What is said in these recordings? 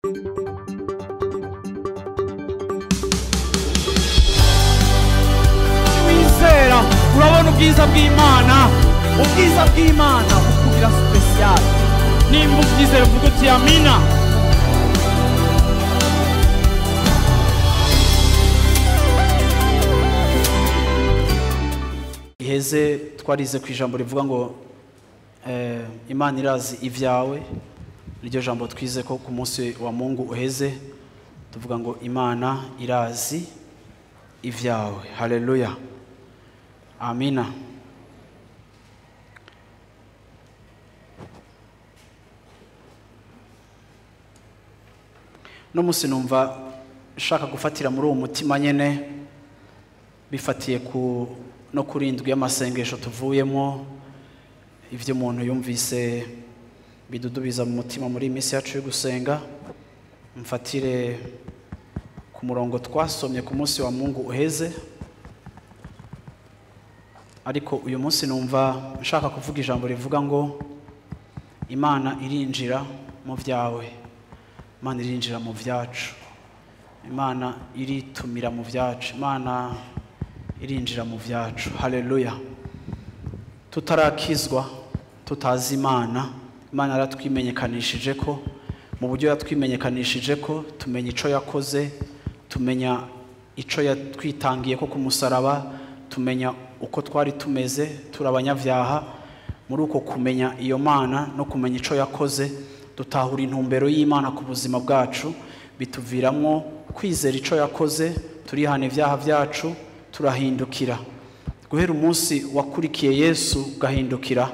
Wizera urabona ubwiza bw'Imana, ubwiza bw'Imana bukugira special. Nimba ubyizera uvuga uti amina. Iheze twarize ku ijambo rivuga ngo Imana irazi ibyawe. Niryo jambo twize ko ku munsi wa Mungu uheze tuvuga ngo Imana irazi ibyawe. Haleluya, amina. No munsi numva nshaka gufatira muri uwo mutima nyene, bifatiye ku no kurindwi y'amasengesho tuvuyemo, ivyo umuntu yumvise bidudubiza mu mutima muri minsi yacu yo gusenga. Mfatire ku murongo twasomye ku munsi wa Mungu uheze, ariko uyu munsi numva nshaka kuvuga ijambo rivuga ngo Imana irinjira mu byawe, Imana irinjira mu byacu, Imana iritumira mu byacu, Imana irinjira mu byacu. Haleluya. Tutarakizwa, tutazi Imana, Imana yaratwimenyekanishije ko mu buryo yatwimenyekanishije ko tumenya ico yakoze, tumenya ico yatwitangiye ko ku musaraba, tumenya uko twari tumeze turabanyavyaha. Muri uko kumenya iyo Mana no kumenya ico yakoze, dutahura intumbero y'Imana ku buzima bwacu, bituviramwo kwizera ico yakoze, turihana ivyaha vyacu, turahindukira. Guhera umunsi wakurikiye Yesu gahindukira,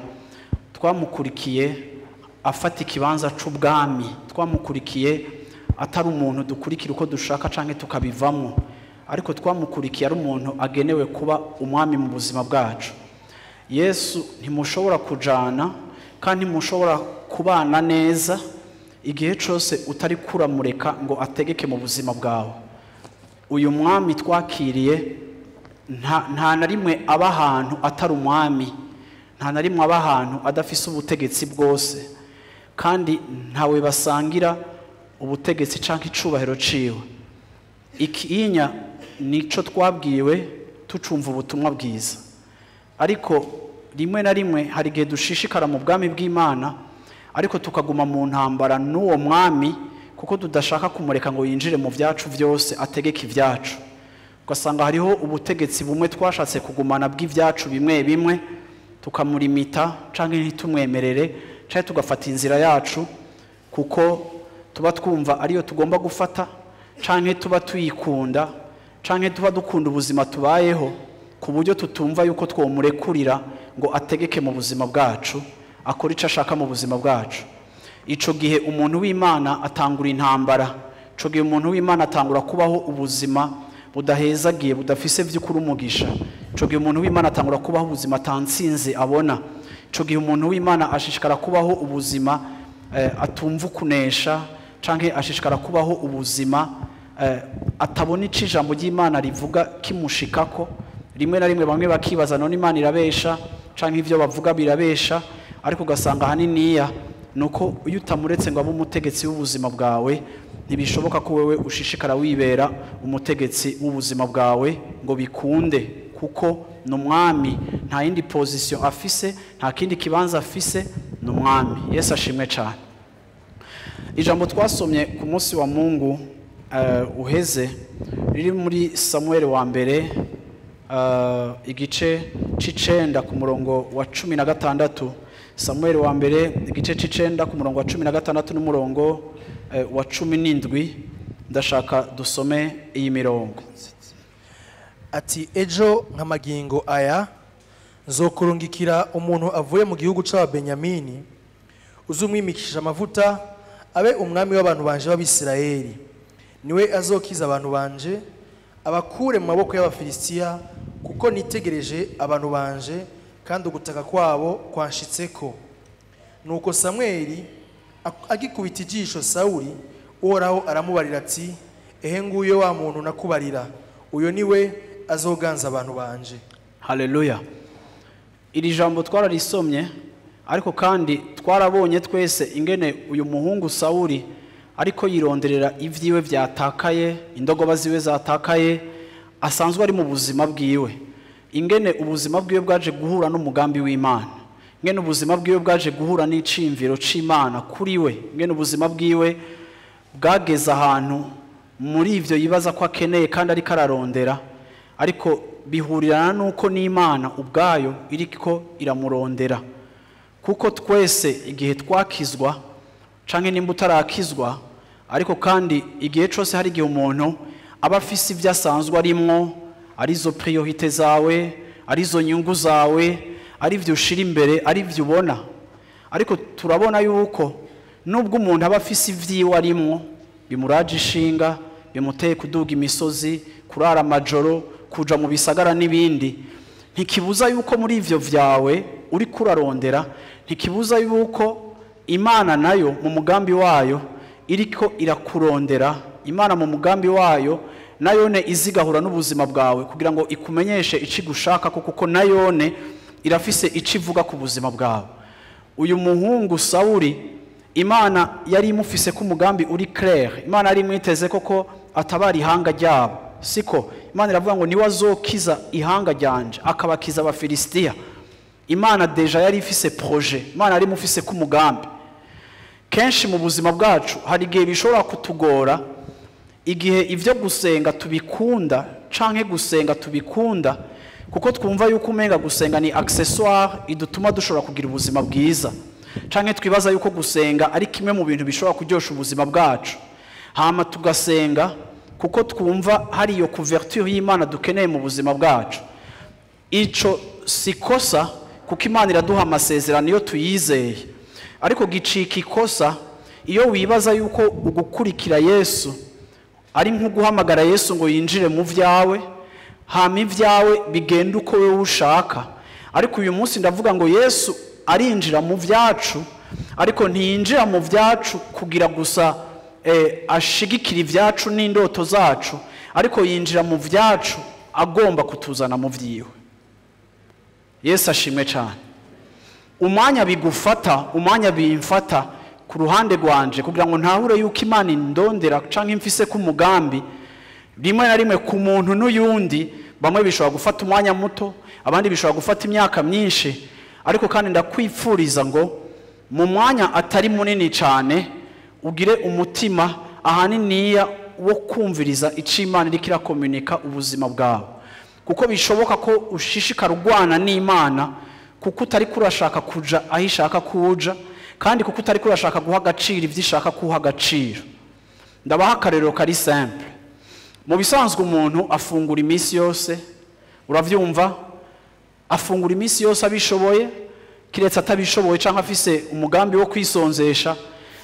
twamukurikiye afata ikibanza c'ubwami, twamukurikiye atari umuntu dukurikira uko dushaka canke tukabivamwo, ariko twamukurikiye ari umuntu agenewe kuba umwami mu buzima bwacu. Yesu ntimushobora kujana kandi ntimushobora kubana neza igihe cose utari kuramureka ngo ategeke mu buzima bwawe. Uyu mwami twakiriye nta na rimwe aba ahantu atari umwami, nta na rimwe aba ahantu adafise ubutegetsi bwose, kandi ntawe basangira ubutegetsi canke icubahiro ciwe. Ikinya nico twabwiwe tucumva ubutumwa bwiza, ariko rimwe na rimwe hari igihe dushishikara mu bwami bw'Imana ariko tukaguma mu ntambara n'uwo mwami, kuko tudashaka kumureka ngo yinjire mu vyacu vyose ategeke ivyacu. Ugasanga hariho ubutegetsi bumwe twashatse kugumana bw'ivyacu bimwe bimwe, tukamurimita canke ntitumwemerere, canke tugafata inzira yacu kuko tuba twumva ariyo tugomba gufata, canke tuba tuyikunda, canke tuba dukunda ubuzima tubayeho ku buryo tutumva yuko twomurekurira ngo ategeke mu buzima bwacu, akora ico ashaka mu buzima bwacu. Ico gihe umuntu w'Imana atangura intambara, ico gihe umuntu w'Imana atangura kubaho ubuzima budahezagiye, budafise vy'ukuri umugisha. Ico gihe umuntu w'Imana atangura kubaho ubuzima atansinze abona. Ico gihe umuntu w'Imana ashishikara kubaho ubuzima atumva kunesha, canke ashishikara kubaho ubuzima atabona ico ijambo ry'Imana rivuga kimushikako. Rimwe na rimwe bamwe bakibaza none Imana irabesha canke ivyo bavuga birabesha, ariko ugasanga haniniya nuko iyo utamuretse ngo abe umutegetsi w'ubuzima bwawe, ntibishoboka ko wewe ushishikara wibera umutegetsi w'ubuzima bwawe ngo bikunde, kuko ni umwami, nta yindi position afise, nta kindi kibanza afise, ni umwami. Yesu ashimwe cyane. Ijambo twasomye ku munsi wa Mungu uheze riri muri Samuel wa mbere igice c'icenda ku murongo wa 16. Samuel wa mbere igice c'icenda ku murongo wa 16 n'umurongo wa 17. Ndashaka dusome iyi mirongo. Ati ejo nk'amagingo aya nzokurungikira umuntu avuye mu gihugu c'Ababenyamini, uzumwimikisha amavuta abe umwami w'abantu banje b'Abisirayeli, niwe azokiza abantu banje abakure mu maboko y'Abafilisitiya, kuko nitegereje abantu banje kandi ugutaka kwabo kwanshitseko. Nuko Samweli agikubita ijisho Sawuli, Uhoraho aramubarira ati ehe nguyo wa muntu nakubarira, uyo niwe azoganza abantu banje. Haleluya. Iri jambo twararisomye, ariko kandi twarabonye twese ingene uyu muhungu Sawuli ariko yironderera ivyiwe vyatakaye, indogoba ziwe zatakaye, asanzwe ari mu buzima bwiwe, ingene ubuzima bwiwe bwaje guhura n'umugambi w'Imana, ingene ubuzima bwiwe bwaje guhura n'iciyumviro c'Imana kuri we, ingene ubuzima bwiwe bwageze ahantu muri ivyo yibaza ko akeneye kandi ariko ararondera, ariko bihurirana nuko n'Imana ubwayo iriko iramurondera. Kuko twese igihe twakizwa canke nimba utarakizwa, ariko kandi igihe cose hari igihe umuntu aba afise ivyo asanzwe arimwo, arizo priorite zawe, arizo nyungu zawe, ari ivyo ushira imbere, ari ivyo ubona. Ariko turabona yuko nubwo umuntu aba afise ivyiwe arimwo, bimuraje ishinga, bimuteye kuduga imisozi, kurara amajoro, kuja mu bisagara n'ibindi, ntikibuza yuko muri ivyo vyawe uri kurarondera, ntikibuza yuko Imana nayo mu mugambi wayo iriko irakurondera. Imana mu mugambi wayo nayone izigahura n'ubuzima bwawe kugira ngo ikumenyeshe icigushaka, kuko nayone irafise icivuga ku buzima bwawe. Uyu muhungu Sawuli, Imana yari imufise ku mugambi uri clair, Imana yari imwiteze koko atabara ihanga ryabo, siko? Imana iravuga ngo niwe azokiza ihanga ryanje akabakiza Abafilisitiya. Imana deja yari ifise projet, Imana yari imufise ku mugambi. Kenshi mu buzima bwacu hari igihe bishobora kutugora, igihe ivyo gusenga tubikunda canke gusenga tubikunda kuko twumva yuko umenga gusenga ni accessoire idutuma dushobora kugira ubuzima bwiza, canke twibaza yuko gusenga ari kimwe mu bintu bishobora kuryosha ubuzima bwacu, hama tugasenga kuko twumva hari iyo couverture y'Imana dukeneye mu buzima bwacu. Ico sikosa, kuko Imana iraduha amasezerano iyo tuyizeye, ariko gicika ikosa iyo wibaza yuko ugukurikira Yesu ari nko guhamagara Yesu ngo yinjire mu vyawe, hama ivyawe bigenda uko wewe ushaka. Ariko uyu munsi ndavuga ngo Yesu arinjira mu vyacu, ariko ntiyinjira mu vyacu kugira gusa ashigikira ivyacu n'indoto zacu, ariko yinjira mu vyacu agomba kutuzana mu vyiwe. Yesu ashimwe cyane. Umwanya bigufata, umwanya bimfata ku ruhande rwanje kugira ngo ntahure yuko Imana indondera canke imfise ku mugambi, rimwe na rimwe ku muntu n'uyundi, bamwe bishobora gufata umwanya muto, abandi bishobora gufata imyaka myinshi, ariko kandi ndakwipfuriza ngo mu mwanya atari munini cyane ugire umutima ahaniniya wo kumviriza ico Imana iriko irakomunika ubuzima bwawe, kuko bishoboka ko ushishikara urwana n'Imana kuko utari kurashaka kuja aho ishaka kuja, kandi kuko utari kurashaka guha agaciro ivyo ishaka kuha agaciro. Ndabaha akarero kari simple. Mu bisanzwe umuntu afungura iminsi yose, uravyumva, afungura iminsi yose abishoboye, kiretse atabishoboye canke afise umugambi wo kwisonzesha.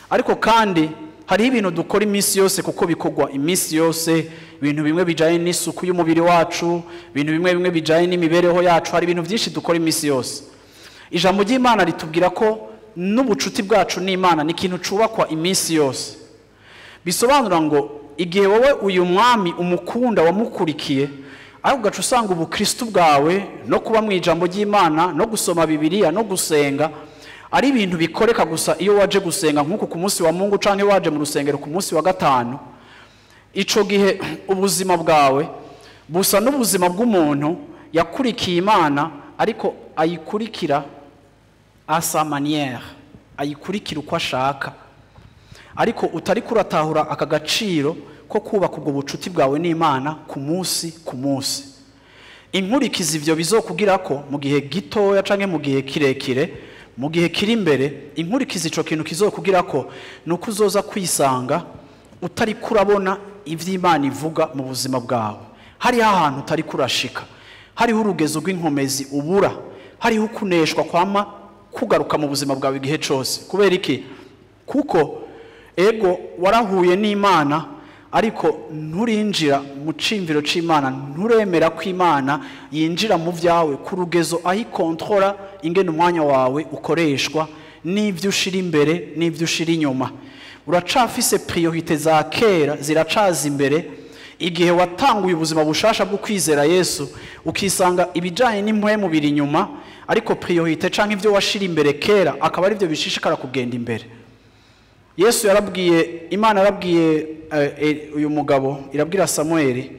Ariko kandi hariho ibintu dukora iminsi yose kuko bikorwa iminsi yose, ibintu bimwe bijanye n'isuku y'umubiri wacu, ibintu bimwe bijanye n'imibereho yacu, hari ibintu byinshi dukora iminsi yose. Ijambo ry'Imana ritubwira ko n'ubucuti bwacu n'Imana ni ikintu cubakwa iminsi yose. Bisobanura ngo igihe wowe uyu mwami umukunda wamukurikiye, ariko ugaca usanga ubukristo bwawe no kuba mu ijambo ry'Imana no gusoma Bibiliya no gusenga ari ibintu bikoreka gusa iyo waje gusenga nk'uku ku munsi wa Mungu canke waje mu rusengero ku munsi wa gatanu. Ico gihe ubuzima bwawe busa n'ubuzima bw'umuntu yakurikiye Imana, ariko ayikurikira à sa manière, ayikurikira uko ashaka, ariko utari kuratahura aka gaciro ko kubaka ubwo bucuti bwawe n'Imana ku munsi ku munsi. Inkurikizi ivyo bizokugira ko mu gihe gitoya canke mu gihe kirekire, mu gihe kiri imbere, inkurikizi ico kintu kizokugira ko nuko uzoza kwisanga utari kurabona ivy'Imana ivuga mu buzima bwawe. Hariho ahantu utari kurashika, hariho urugezo rw'inkomezi ubura, hariho ukuneshwa kwama kugaruka mu buzima bwawe igihe cose. Kubera iki? Kuko ego warahuye n'Imana, ariko nturinjira mu cimviro c'Imana, nturemera ko Imana yinjira mu vyawe ku rugezo aho ikontrola ingene umwanya wawe ukoreshwa n'ivyo ushira imbere n'ivyo ushira inyuma. Uracafise priorite za kera ziracaza imbere. Igihe watanguye ubuzima bushasha bwo kwizera Yesu, ukisanga ibijanye n'impwemu biri inyuma, ariko priorite canke ivyo washira imbere kera akaba ari byo bishishikara kugenda imbere. Yesu yarabwiye, Imana yarabwiye uyu mugabo, irabwira Samuel,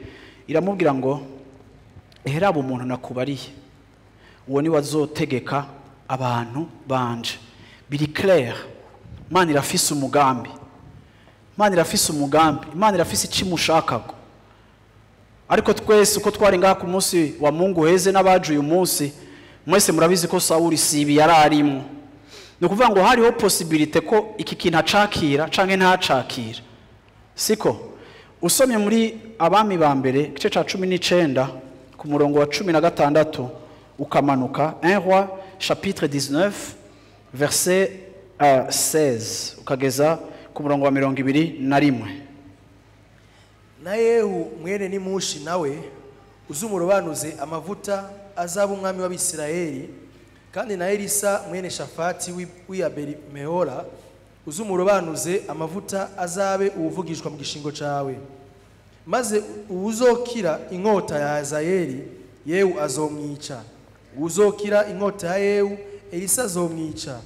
iramubwira ngo eheraba umuntu nakubariye, uwo ni wazotegeka abantu banje. Biri clair, Imana irafise umugambi, Imana irafise umugambi, Imana irafise ikimushakako. Ariko twese uko twari ngaha ku munsi wa Mungu heze n'abaje uyu munsi, mwese murabizi ko Sawuli sibi yararimo. Ni ukuvuga ngo hariho possibilité ko iki kintu acakira canke ntacakira, siko? Usomye muri Abami ba mbere igice ca 19 ku murongo wa 16 ukamanuka, 1 Roi chapitre 19 verset 16 ukageza ku murongo wa 21. Na Yehu mwene Nimushi nawe uzumurobanuze amavuta azaba umwami w'Abisirayeli, kandi na Elisa mwene Shafati w'i Abeli-Mehola uzumurobanuze amavuta azabe uwuvugishwa mu gishingo cawe. Maze uwuzokira inkota ya Hazayeli, Yehu azomwica; uwuzokira inkota ya Yehu, Elisa azomwica.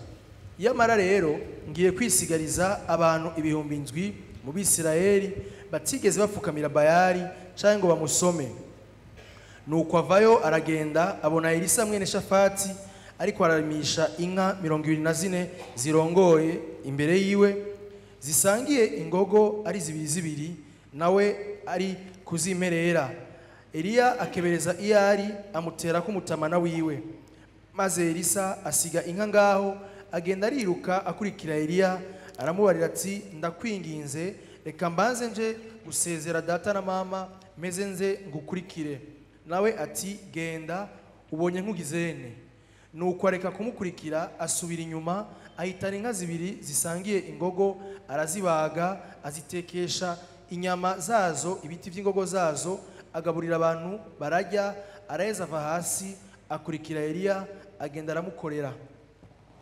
Yamara rero ngiye kwisigariza abantu 7,000 mu Bisirayeli batigeze bapfukamira Bayali canke ngo bamusome. Nuko avayo aragenda, abona Elisa mwene Shafati ariko ararimisha inka 24 zirongoye imbere yiwe, zisangiye ingogo ari zibiri zibiri, nawe ari kuzimerera. Eliya akebereza iyari, amutera kumutamana wiwe. Maze Elisa asiga inka ngaho, agenda ariruka akurikira Eliya, aramubarira ati ndakwinginze reka mbanze nje gusezera data na mama, meze nze ngukurikire. Nawe ati genda ubonye nkugizene. Nuko areka kumukurikira, asubira inyuma, ahitana inka zibiri zisangiye ingogo, arazibaga, azitekesha inyama zazo ibiti by'ingogo zazo, agaburira abantu barajya. Araheza ava hasi akurikira Eliya, agenda aramukorera.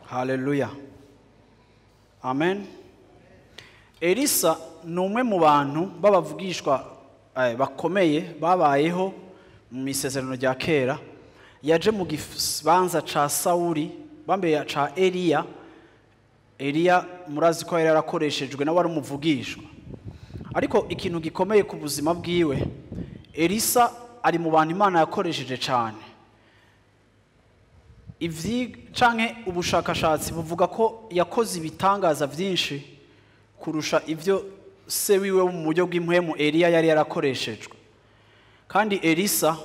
Haleluya, amen. Elisa ni umwe mu bantu b'abavugishwa bakomeye babayeho mu isezerano rya kera. Yaje mu gibanza ca Sawuli, bambe ca Eliya. Eliya murazi ko yari yarakoreshejwe, nawe ari umuvugishwa. Ariko ikintu gikomeye ku buzima bwiwe, Elisa ari mu bantu Imana yakoresheje cyane. Ivyi canke ubushakashatsi buvuga ko yakoze ibitangaza byinshi kurusha ivyo se wiwe mu buryo bw'impwemu Eliya yari yarakoreshejwe. Kandi Elisa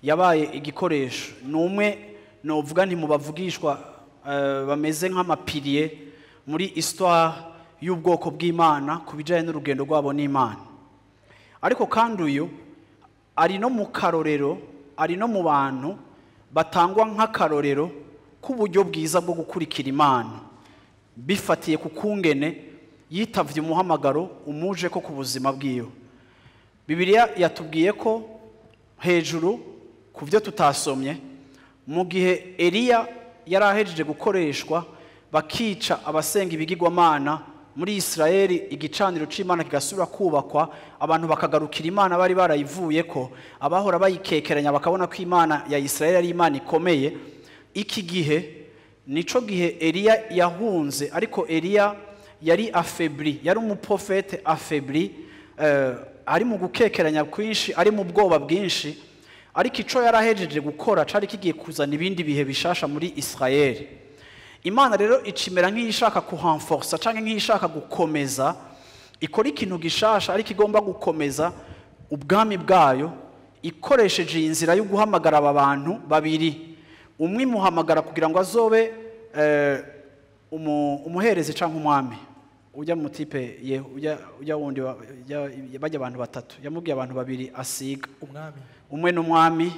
yabaye igikoresho, ni umwe novuga nti mu bavugishwa bameze nk'amapilier muri histoire y'ubwoko bw'Imana ku bijanye n'urugendo rwabo n'Imana. Ariko kandi uyu ari no mu karorero, ari no mu bantu batangwa nk'akarorero k'uburyo bwiza bwo gukurikira Imana, bifatiye ku kungene yitavye umuhamagaro umuje ko ku buzima bwiwe. Bibiliya yatubwiye ko hejuru ku byo tutasomye, mu gihe Eliya yari ahejeje gukoreshwa bakica abasenga ibigirwamana muri Isirayeli, igicaniro c'Imana kigasubira kubakwa, abantu bakagarukira Imana bari barayivuye ko, abahora bayikekeranya bakabona ko Imana ya Isirayeli ari Imana ikomeye. Iki gihe nico gihe Eliya yahunze. Ariko Eliya yari affaibli, yari umuprofete affaibli, ari mu gukekeranya kwinshi, ari mu bwoba bwinshi. Ariko ico yarahejeje gukora cari kigiye kuzana ibindi bihe bishasha muri Isirayeli. Imana rero icimera nk'ishaka kurenforsa canke nk'ishaka gukomeza, ikora ikintu gishasha ariko igomba gukomeza ubwami bwayo ikoresheje iyi nzira yo guhamagara aba bantu babiri. Umwe imuhamagara kugira ngo azobe umuherezi canke umwami. Ujya mu type ye, ujya wundi bajya abantu batatu, yamubwiye abantu babiri asiga. Umwami. Umwe n'umwami,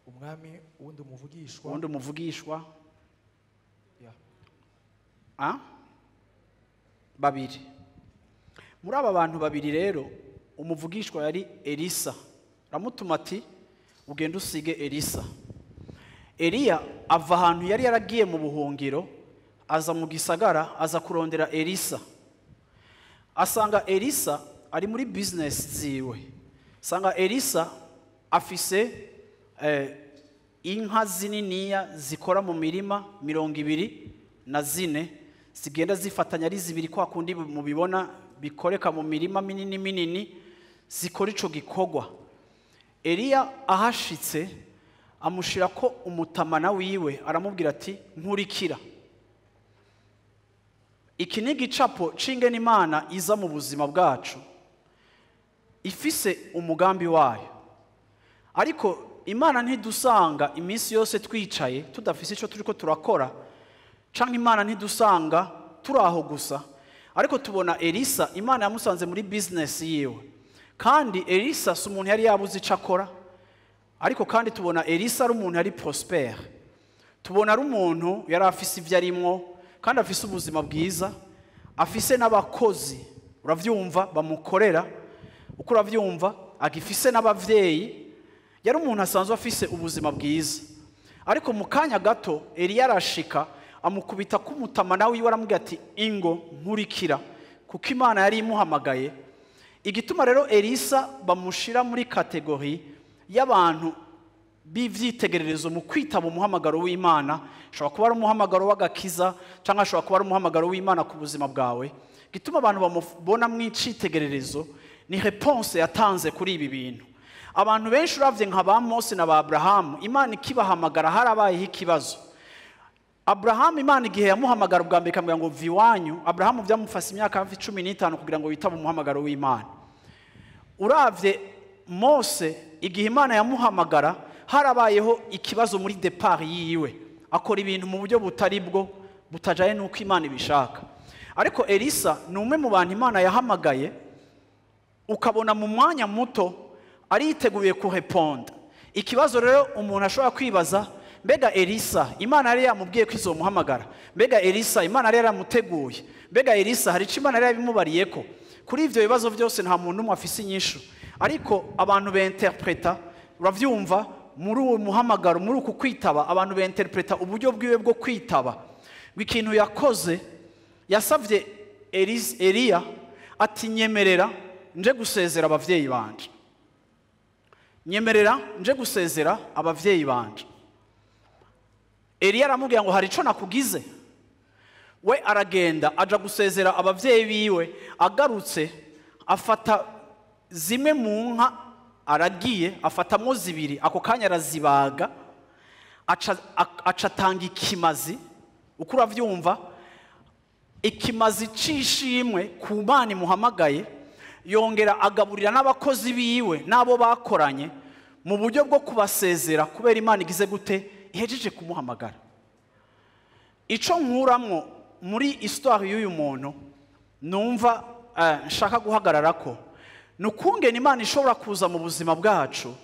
umwami, uwundi umuvugishwa, uwundi umuvugishwa. Yeah. Babiri. Muri aba bantu babiri rero, umuvugishwa yari Elisa. Ramutuma ati ugende usige Elisa. Eliya ava ahantu yari yaragiye mu buhungiro, aza mu gisagara, aza kurondera Elisa. Asanga Elisa ari muri business ziwe. Asanga Elisa afise inka zininiya zikora mu mirima 24 Zigenda zifatanya ari zibiri, kwa kundi mubibona bikoreka mu mirima minini minini, zikora ico gikorwa. Eliya ahashitse amushira ko umutamana wiwe, aramubwira ati: "Nkurikira." Iki ni igicapo c'ingene Imana iza mu buzima bwacu ifise umugambi wayo. Ariko Imana ntidusanga iminsi yose twicaye tudafise icyo turiko turakora, canke Imana ntidusanga turi aho gusa. Ariko tubona Elisa, Imana yamusanze muri business yiwe, kandi Elisa si umuntu yari yabuze icyo akora. Ariko kandi tubona Elisa ari umuntu yari prospère, tubona ari umuntu yari afise ibyo arimwo, kandi afise ubuzima bwiza, afise n'abakozi, uravyumva, bamukorera, uko uravyumva, agifise n'abavyeyi. Yari umuntu asanzwe afise ubuzima bwiza. Ariko mu kanya gato Eliya arashika, amukubita k'umutama nawe iwe, aramubwira ati: "Ingo nkurikira," kuko Imana yari imuhamagaye. Igituma rero Elisa bamushira muri catégorie y'abantu b'ivyitegererezo mu kwitaba umuhamagaro w'Imana, ashobora kuba ari umuhamagaro w'agakiza, cyangwa ashobora kuba ari umuhamagaro w'Imana ku buzima bwawe, gituma abantu bamubona mu icitegererezo ni réponse yatanze kuri ibi bintu. Abantu benshi, uravye nka ba Mose na ba Aburahamu, Imana ikibahamagara harabayeho ikibazo. Aburahamu, Imana igihe yamuhamagara ubwa mbere ikamubwira ngo: "Va iwanyu," Aburahamu byamufashe imyaka hafi 15 kugira ngo yitabe umuhamagaro w'Imana. Uravye Mose, igihe Imana yamuhamagara harabayeho ikibazo muri départ yiwe, akora ibintu mu buryo butari bwo, butajanye n'uko Imana ibishaka. Ariko Elisa ni umwe mu bantu Imana yahamagaye, ukabona mu mwanya muto ariteguye kureponda. Ikibazo rero umuntu ashobora kwibaza: mbega Elisa, Imana yari yamubwiye ko izomuhamagara? Mbega Elisa, Imana yari yaramuteguye? Mbega Elisa, hari icyo Imana yari yabimubariye ko? Kuri ibyo bibazo byose nta muntu n'umwe afise inyishu. Ariko abantu benterpreta, uravyumva, muri uwo muhamagaro, muri uku kwitaba, abantu benterpreta uburyo bwiwe bwo kwitaba, ngo ikintu yakoze, yasavye Eliya ati: "Nyemerera nje gusezera abavyeyi banje, nyemerera nje gusezera abavyeyi banje." Eliya aramubwira ngo: "Hari ico nakugize?" We aragenda, aja gusezera abavyeyi biwe. Agarutse, afata zimwe mu nka aragiye, afatamwo zibiri, ako kanya arazibaga, aca atanga ikimazi, uko uravyumva, ikimazi c'ishimwe ku Mana imuhamagaye. Yongera agaburira n'abakozi biwe n'abo bakoranye mu buryo bwo kubasezera, kubera Imana igize gute? Ihejeje kumuhamagara. Ico nkuramwo muri histoire y'uyu muntu numva nshaka guhagarara ko ni ukungena Imana ishobora kuza mu buzima bwacu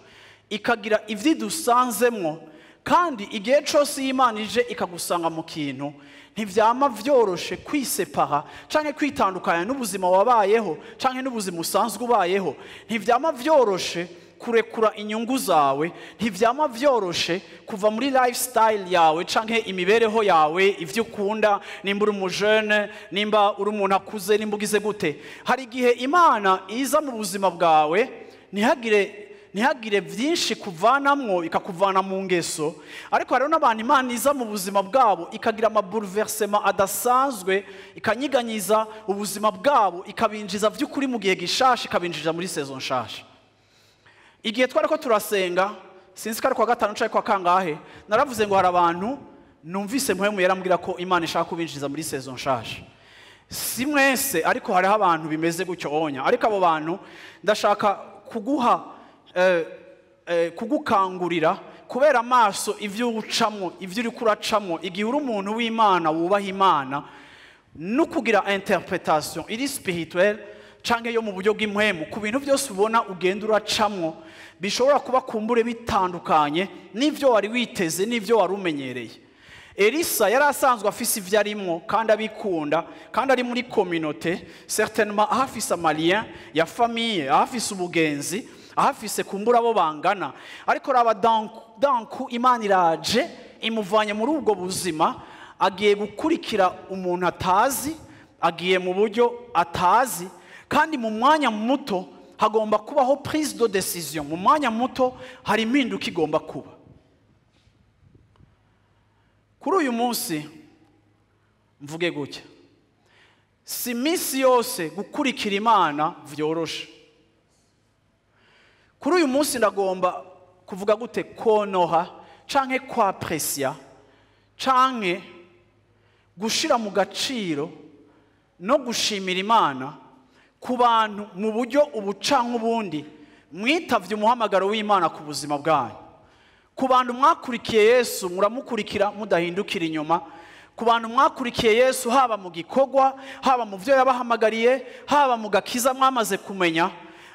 ikagira ibyo idusanzemwo. Kandi igihe cyose iyo Imana ije ikagusanga mu kintu, ntibyama byoroshe kwisepara canke kwitandukanya n'ubuzima wabayeho canke n'ubuzima usanzwe ubayeho. Ntibyama byoroshe kurekura inyungu zawe, ntibyama byoroshe kuva muri lifestyle yawe canke imibereho yawe, ivyo ukunda, nimba uri umujene, nimba uri umuntu akuze, nimba ugize gute. Hari igihe Imana iza mu buzima bwawe ntihagire byinshi kuvanamwo, ikakuvana mu ngeso. Ariko hariho n'abantu Imana iza mu buzima bwabo ikagira ama bouleversements adasanzwe, ikanyiganyiza ubuzima bwabo, ikabinjiza by'ukuri mu gihe gishasha, ikabinjiza muri saison nshasha. Igihe twari ko turasenga, sinzi ko ari kuwa gatanu cyangwa kuwa kangahe, naravuze ngo hari abantu numvise Mpwemu yarambwira ko Imana ishaka kubinjiza muri saison nshasha. Si mwese, ariko hariho abantu bimeze gutyo onya. Ariko abo bantu ndashaka kuguha kugukangurira kubera amaso ibyo ucamwo, ibyo uri kuracamwo. Igihe uri umuntu w'Imana wubaha Imana, no kugira interprétation iri spirituelle canke yo mu buryo bw'impwemu ku bintu byose ubona ugenda uracamwo, bishobora kuba kumbure bitandukanye n'ivyo wari witeze, n'ivyo wari umenyereye. Elisa yari asanzwe afise ivyo arimwo kandi abikunda, kandi ari muri communauté, certainement ahafise ama liens ya famille, ahafise ubugenzi, ahafise kumbura abo bangana. Ariko raba, danku Imana iraje imuvanye muri ubwo buzima, agiye gukurikira umuntu atazi, agiye mu buryo atazi, kandi mu mwanya muto hagomba kubaho prise de décision. Mu mwanya muto hari impinduka igomba kuba. Kuri uyu munsi mvuge gutya. Si iminsi yose gukurikira Imana vyoroshe. Kuri uyu munsi ndagomba kuvuga gute konoha canke kwapresia canke gushira mu gaciro no gushimira Imana ku bantu mu buryo ubu canke ubundi mwitavye umuhamagaro w'Imana ku buzima bwanyu. Ku bantu mwakurikiye Yesu muramukurikira mudahindukira inyuma. Ku bantu mwakurikiye Yesu haba mu gikorwa, haba mu byo yabahamagariye, haba mu gakiza mwamaze kumenya.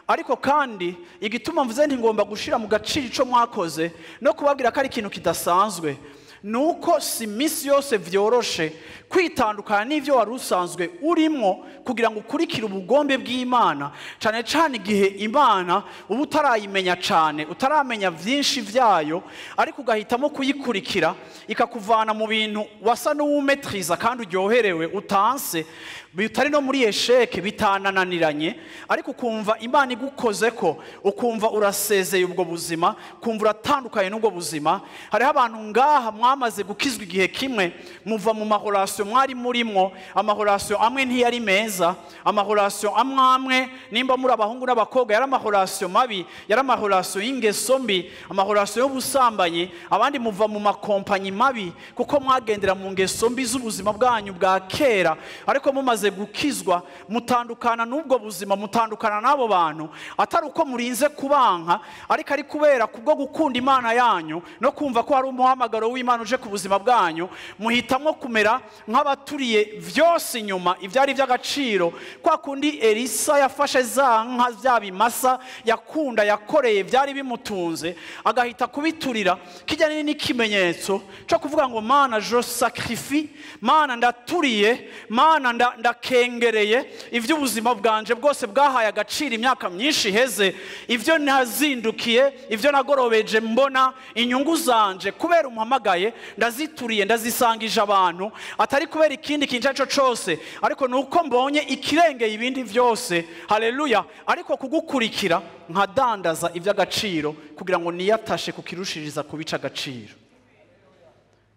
Ariko kandi igituma mvuze nti ngomba gushira mu gaciro ico mwakoze no kubabwira ko ari ikintu kidasanzwe, nuko si misi yose vyoroshe kwitandukana n'ivyo wari usanzwe urimwo kugira ngo ukurikire ubugombe bw'Imana, cane cane igihe Imana uba utarayimenya cane, utaramenya vyinshi vyayo, ariko ugahitamo kuyikurikira ikakuvana mu bintu wasa n'uwumetriza kandi uryoherewe utanse, bitari no muri esheke bitanananiranye, ariko ukumva Imana igukozeko, ukumva urasezeye ubwo buzima, ukumva uratandukanye n'ubwo buzima. Hariho abantu ngaha mwamaze gukizwa igihe kimwe, muva mu mahorasiyo mwari murimwo, amahorasiyo amwe ntiyari meza, amahorasiyo amwe amwe nimba muri abahungu n'abakobwa yari amahorasiyo mabi, yari amahorasiyo y'ingeso mbi, amahorasiyo y'ubusambanyi. Abandi muva mu makompanyi mabi kuko mwagendera mu ngeso mbi z'ubuzima bwanyu bwa kera, ariko mumaze gukizwa mutandukana n'ubwo buzima, mutandukana n'abo bantu, atari uko murinze kubanka, ariko ari kubera kubwo gukunda Imana yanyu no kumva ko hari umuhamagaro w'Imana uje ku buzima bwanyu, muhitamwo kumera nk'abaturiye vyose inyuma ivyari vy'agaciro. Kwa kundi Elisa yafashe za nka vya bimasa yakunda yakoreye vyari bimutunze agahita kubiturira, kijya n'ikimenyetso cyo kuvuga ngo Mana je sacrifie, Mana ndaturiye, Mana ndakengereye ivy'ubuzima bwanje bwose bwahaye agaciro imyaka myinshi iheze, ivyo nazindukiye, ivyo nagorobeje mbona inyungu zanje kubera umuhamagaye ndazituriye, ndazisangije abantu, atari kubera ikindi kintu cyaco cose, ariko nuko mbonye ikirengeye ibindi vyose. Haleluya. Ariko kugukurikira nkadandaza ivy'agaciro kugira ngo niyatashe kukirushiriza kubica agaciro.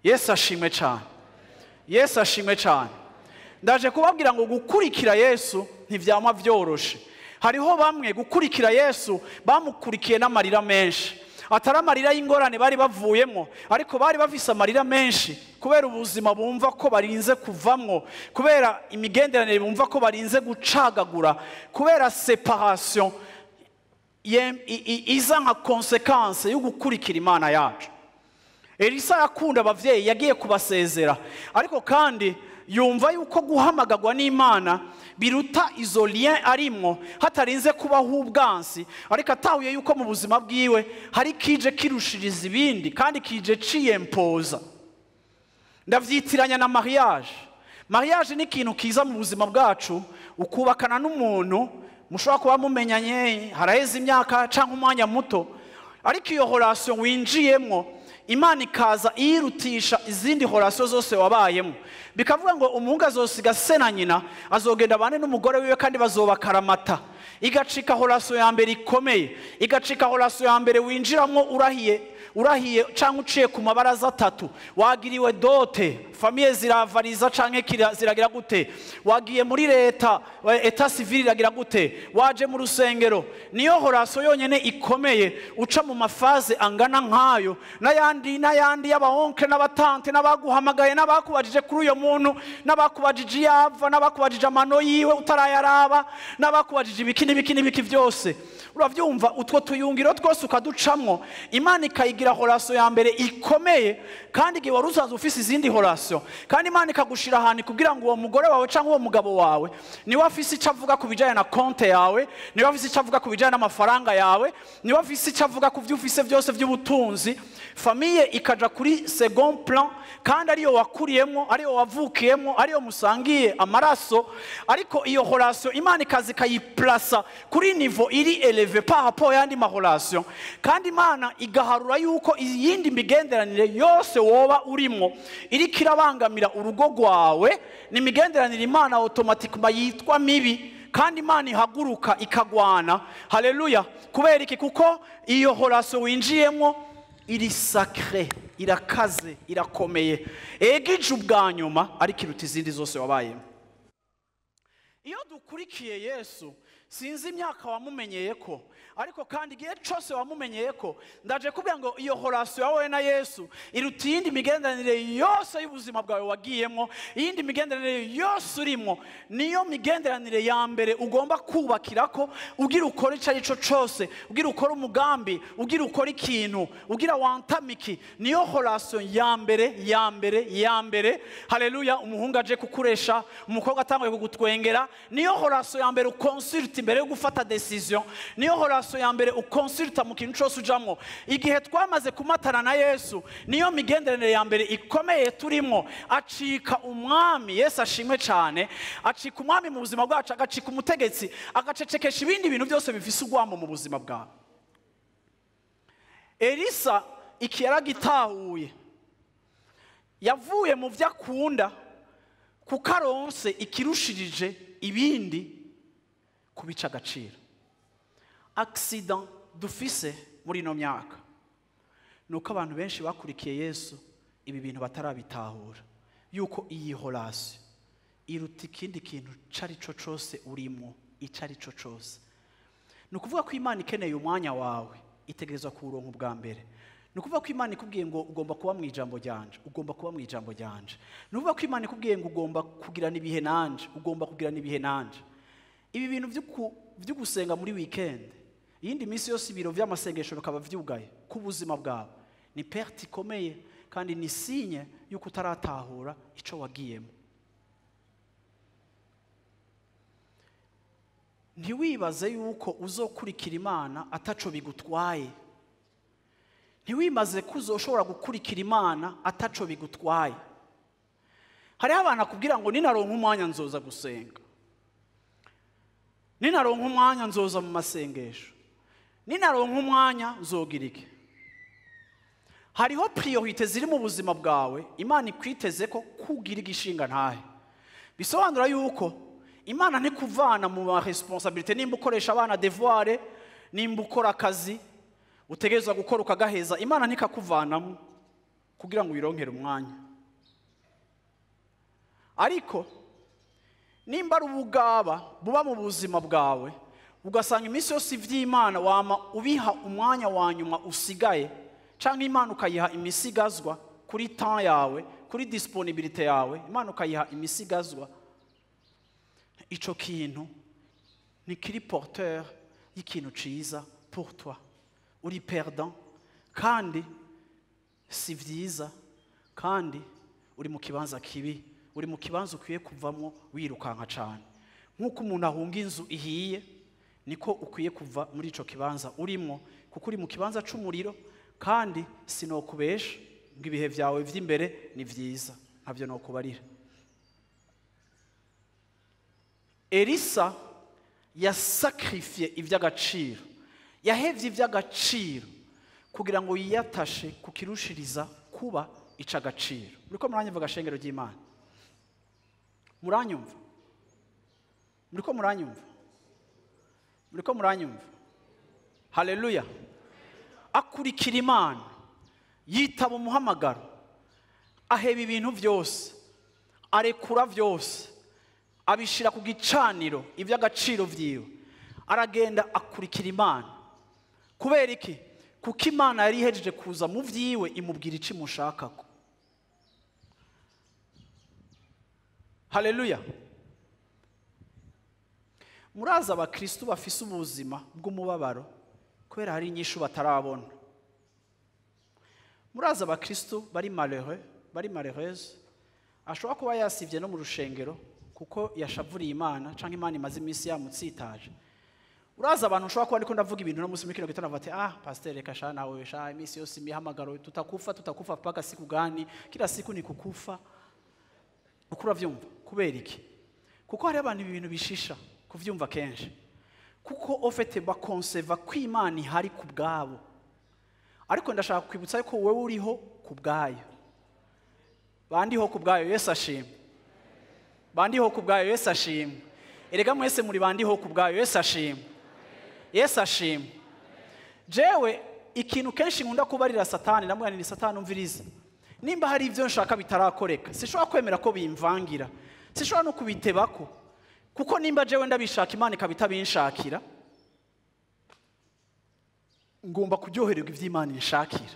Yesu ashimwe cyane. Yesu ashimwe cyane. Ndaje kubabwira ngo gukurikira Yesu ntivyama vyoroshe. Hariho bamwe gukurikira Yesu bamukurikiye n'amarira menshi, atari amarira y'ingorane bari bavuyemo, ariko bari bafise amarira menshi kubera ubuzima bumva ko barinze kuvamwo, kubera imigenderanire bumva ko barinze gucagagura, kubera separation iza nka consequence yo gukurikira Imana yacu. Elisa yakunda abavyeyi, yagiye kubasezera, ariko kandi yumva yuko guhamagagwa n'Imana biruta izo lien arimwo, hatarinze kubaho ubwansi, ariko atahuye yuko mu buzima bwiwe hari kije kirushiriza ibindi kandi kije ciyempoza. Ndavyitiranya na mariage. Mariage ni ikintu kiza mu buzima bwacu, ukubakana n'umuntu mushobora kuba mumenyanye haraheze imyaka canke umwanya muto, ariko iyo relation winjiyemwo Imana ikaza irutisha izindi relation zose wabayemo. Bikavuga ngo umuhungu azosiga se na nyina, azogenda abane n'umugore wiwe kandi bazobakaramata. Igacika relation ya mbere ikomeye, igacika relation ya mbere winjiramwo urahiye, urahiye canke uciye ku mabaraza atatu, wagiriwe dote, famille ziravariza canke ziragira gute, wagiye muri leta, etat civil iragira gute, waje mu rusengero. Niyo relation yonyene ikomeye uca mu mafaze angana nkayo, n'ayandi n'ayandi y'abahonke n'abatante n'abaguhamagaye n'abakubajije kuri uyo muntu, n'abakubajije iyava, n'abakubajije amano yiwe utarayaraba, n'abakubajije ibiki n'ibiki n'ibiki vyose. Uravyumva utwo tuyungiro twose ukaducamwo, Imana ikayigira relation ya mbere ikomeye, kandi igihe wari usanzwe ufise izindi relation, kandi Imana ikagushira ahantu kugira ngo uwo mugore wawe canke uwo mugabo wawe niwe afise ico avuga ku bijanye na konte yawe, niwe afise ico avuga ku bijanye n'amafaranga yawe, niwe afise ico avuga ku vyo ufise vyose vy'ubutunzi. Famille ikaja kuri second plan, kandi ariyo wakuriyemwo, ariyo wavukiyemwo, ariyo musangiye amaraso, ariko iyo relation Imana ikaza ikayiplasa kuri niveau iri élevée par rapport yandi ma relation, kandi Imana igaharura yuko iyindi migenderanire yose woba urimwo iriko irabangamira urugo rwawe, ni imigenderanire Imana automatiquement yitwa mibi, kandi Imana ihaguruka ikagwana. Haleluya. Kubera iki? Kuko iyo relation winjiyemwo iri sacré, irakaze, irakomeye, egije ubwa nyuma, ariko iruta izindi zose wabayemo. Iyo dukurikiye Yesu, sinzi imyaka wamumenyeye ko, ariko kandi igihe cyose wamumenyeye ko, ndaje kubwira ngo iyo relation yawe na Yesu iruta iyindi migenderanire yose y'ubuzima bwawe wagiyemo, iyindi migenderanire yose urimo. Niyo migenderanire ya mbere ugomba kubakira ko ugira ukora icyo ari cyo cyose, ugira ukora umugambi, ugira ukora ikintu, ugira wantamiki. Niyo relation ya mbere ya mbere ya mbere. Haleluya! Umuhungu aje kukuresha, umukobwa atanguye kugutwengera, niyo relation ya mbere uconsulta imbere yo gufata décision, niyo relation ya mbere uconsulta mu kintu cyose ujamwo. Igihe twamaze kumatana na Yesu, niyo migenderanire ya mbere ikomeye turimo. Acika umwami. Yesu ashimwe cyane. Acika umwami mu buzima bwacu, agacika umutegetsi, agacecekesha ibindi bintu byose bifise urwamo mu buzima bwawe. Elisa iki yaragitahuye, yavuye mu byo akunda kuko aronse ikirushirije ibindi kubica agaciro. Accident dufise muri ino myaka ni uko abantu benshi bakurikiye Yesu ibi bintu batarabitahura, yuko iyi relation iruta ikindi kintu icyo ari cyo cyose urimo, icyo ari cyo cyose. Ni ukuvuga ko Imana ikeneye umwanya wawe, itegerezwa kuwuronka ubwa mbere. Ni ukuvuga ko Imana ikubwiye ngo ugomba kuba mu ijambo ryanje, ugomba kuba mu ijambo ryanje. Ni ukuvuga ko Imana ikubwiye ngo ugomba kugirana ibihe nanje, ugomba kugirana ibihe nanje. Ibi bintu byo gusenga muri weekend, iyindi minsi yose ibiro by'amasengesho bikaba vyugaye ku buzima bwawe, ni perte ikomeye kandi ni signe yuko utaratahura ico wagiyemo. Ntiwibaze yuko uzokurikira Imana ataco bigutwaye. Ntiwimaze ko uzoshobora gukurikira Imana ataco bigutwaye. Hariho abantu akubwira ngo ninaronka umwanya nzoza gusenga, ninaronka umwanya nzoza mu masengesho, ninaronka umwanya nzogira iki. Hariho priorité ziri mu buzima bwawe Imana ikwiteze ko kugira igishinga ntahe. Bisobanura yuko Imana ntikuvana mu ma responsabilité. Nimba ukoresha abana devoir, nimba ukora akazi utegerezwa gukora ukagaheza, Imana ntikakuvanamo kugira ngo uyironkere umwanya. Ariko nimba ari ubugaba buba mu buzima bwawe, ugasanga iminsi yose ivy'Imana wama ubiha umwanya wa nyuma usigaye, canke Imana ukayiha imisigazwa kuri temps yawe, kuri disponibilité yawe, Imana ukayiha imisigazwa, ico kintu ni kiri porteur y'ikintu ciza pour toi. Uri perdant kandi si vyiza, kandi uri mu kibanza kibi, uri mu kibanza ukwiye kuvamo wirukanka cane. Nk'uko umuntu ahunga inzu ihiye, niko ukwiye kuva muri ico kibanza urimo, kuko uri mu kibanza c'umuriro. Kandi sinokubesha ngo ibihe vyawe vy'imbere ni vyiza, ntavyo nokubarira. Elisa yasacrifié ivy'agaciro, yahevye ivy'agaciro kugira ngo yiyatashe kukirushiriza kuba ic'agaciro. Muriko muranyumva gashengero ry'Imana? Muranyumva? Muriko muranyumva? Muriko muranyumva? Haleluya! Akurikira Imana, yitaba umuhamagaro, aheba ibintu vyose, arekura vyose, abishira ku gicaniro ivy'agaciro vyiwe, aragenda akurikira Imana. Kubera iki? Kuko Imana yari ihejeje kuza mu vyiwe imubwira ico imushakako. Haleluya! Murazi abakristo bafise ubuzima bw'umubabaro kubera hari inyishu batarabona. Murazi abakristo bari malheureux, bari malheureuse, ashobora kuba yasivye no mu rushengero kuko yashavuriye Imana canke Imana imaze iminsi yamutsitaje. Uraza abantu ushobora kuba ndiko ndavuga ibintu no musi muri kino gitondo bati ah pastor reka sha nawe sha iminsi yose imihamagaro, tutakufa tutakufa paka siku gani? Kila siku ni kukufa. Uko uravyumva? Kubera iki? Kuko hari abantu ibintu bishisha kuvyumva kenshi, kuko ofete bakonseva ko Imana ihari ku bwabo. Ariko ndashaka kwibutsa ko wewe uriho ku bwayo. Bandiho ku bwayo, Yesu ashimwe. Bandiho ku bwayo, Yesu ashimwe. Erega mwese muri bandiho ku bwayo, Yesu ashimwe. Yesu ashimwe. Jewe ikintu kenshi nkunda kubarira Satani, ndamubwira nti Satani umvirize, nimba hari ivyo nshaka bitarakoreka, sishobora kwemera ko bimvangira, sishobora no kubitebako. Kuko nimba jewe ndabishaka, Imana ikaba itabinshakira, ngomba kuryohererwa ivy'Imana inshakira,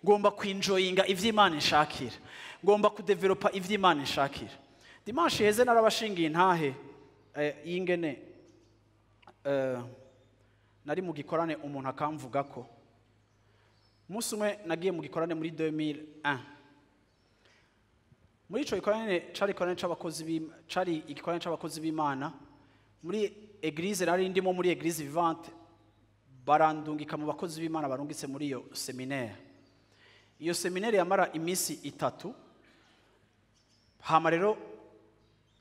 ngomba kwinjoyinga ivy'Imana inshakira, ngomba kudevelopa ivy'Imana inshakira. Dimanche heze narabashingiye intahe y'ingene nari mu gikorane, umuntu akamvuga ko umunsi umwe nagiye mu gikorane muri 2001. Muri ico gikorane cari igikorane c'abakozi b'Imana muri église nari ndimo, muri Église Vivante. Barandungika mu bakozi b'Imana barungitse muri iyo séminaire. Iyo séminaire yamara iminsi 3. Hama rero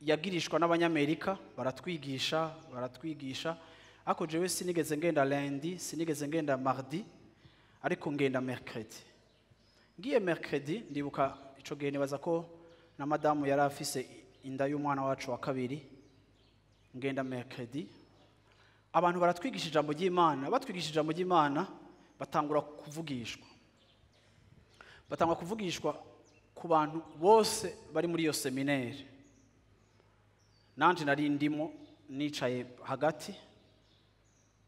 yagirishwa n'Abanyamerika, baratwigisha, baratwigisha. Ariko jewe sinigeze ngenda lundi, sinigeze ngenda mardi, ariko ngenda mercredi. Ngiye mercredi, ndibuka ico gihe nibaza ko na madamu yari afise inda y'umwana wacu wa kabiri. Ngenda mercredi, abantu baratwigisha ijambo ry'Imana. Batwigisha ijambo ry'Imana, batangura kuvugishwa ku bantu bose bari muri iyo séminaire. Nanje nari ndimo, nicaye hagati.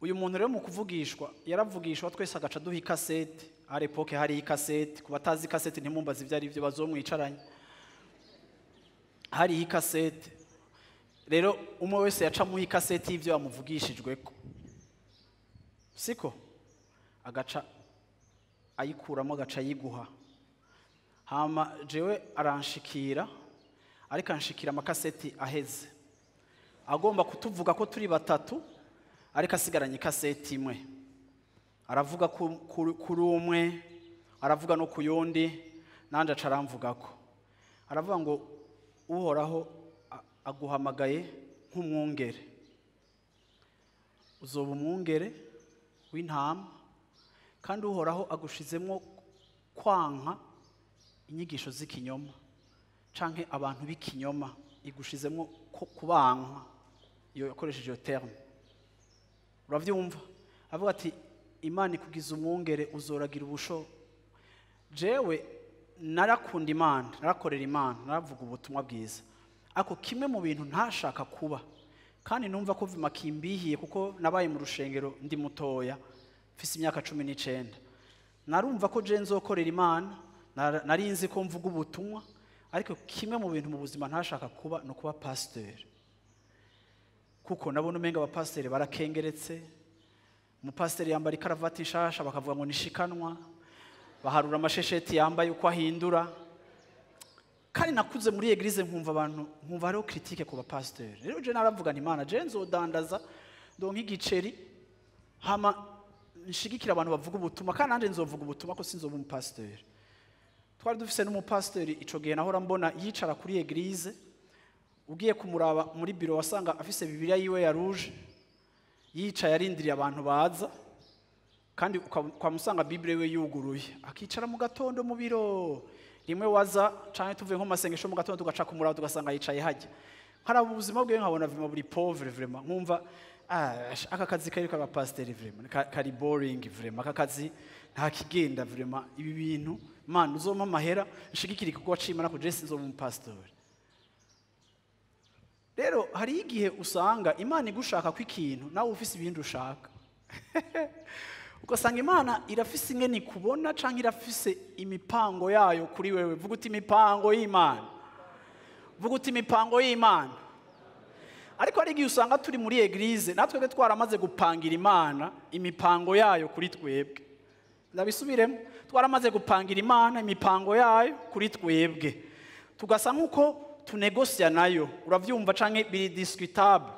Uyu muntu rero mu kuvugishwa yaravugishwa twese, agaca duha ikasete. À l'époque hari ikasete. Ku batazi ikasete, ntimumbaze ibyo ari byo, bazomwicaranye. Hariho ikasete. Rero umwe wese yacamuha ikasete y'ibyo yamuvugishijweko, siko agaca ayikuramo, agaca ayiguha. Hama jewe aranshikira, ariko anshikira amakaseti aheze, agomba kutuvuga ko turi batatu, ariko asigaranye ikaseti imwe. Aravuga kuri umwe, aravuga no ku yundi, nanjye aca aramvugako. Aravuga ngo: "Uhoraho aguhamagaye nk'umwungere, uzoba umwungere w'intama, kandi Uhoraho agushizemo kwanka inyigisho z'ikinyoma canke abantu b'ikinyoma, igushizemo kubanka." Iyo yakoresheje iyo terme, uravyumva? Avuga ati: "Imana ikugize umwungere, uzoragira ubusho." Jewe narakunda Imana, narakorera Imana, naravuga ubutumwa bwiza, ariko kimwe mu bintu ntashaka kuba, kandi numva ko vima kimbihiye, kuko nabaye mu rushengero ndi mutoya, mfise imyaka 19, narumva ko je nzokorera Imana, nari nzi ko mvuga ubutumwa, ariko kimwe mu bintu mu buzima ntashaka kuba ni ukuba pasiteri, kuko nabona umenga abapasiteri barakengeretse. Umupasiteri yambara ikaravati nshasha, bakavuga ngo nishikanwa, baharura amashesheti yambaye uko ahindura. Kandi nakuze muri église nkumva abantu, nkumva hariho critique ku bapasiteri. Rero je naravuga nti: "Imana, je nzodandaza, ndonka igiceri, hama nshigikira abantu bavuga ubutumwa, kandi nanjye nzovuga ubutumwa, ko sinzoba umupasiteri." Twari dufise n'umupasiteri ico gihe nahora mbona yicara kuri église. Ugiye kumuraba muri biro, wasanga afise Bibiliya yiwe ya rouge, yicaye arindiriye abantu baza, kandi ukamusanga Bible we yuguruye, akicara mu gatondo mu biro. Rimwe waza canke tuvuye nko mu masengesho mu gatondo, tugaca kumuraba, tugasanga yicaye hajya. Nkaraba ubuzima bwiwe, nkabona vraiment buri pauvre. Vraiment nkumva: "Ah, aka kazi kari k'abapasiteri vraiment kari boring. Vraiment aka kazi nta kigenda. Vraiment ibi bintu, Mana, uzompa amahera nshigikira igikorwa c'Imana, ko je sinzoba umupasitori." Rero hariho igihe usanga Imana igushaka ko ikintu, nawe ufise ibindi ushaka, ugasanga Imana irafise ingene ikubona canke irafise imipango yayo kuri wewe. Vuga uti: "Imipango y'Imana." Vuga uti: "Imipango y'Imana." Ariko hari igihe usanga turi muri église, natwebwe twaramaze gupangira Imana imipango yayo kuri twebwe. Ndabisubiremo: twaramaze gupangira Imana imipango yayo kuri twebwe, tugasa nk'uko tunegosiya nayo, uravyumva? Canke biri discutable,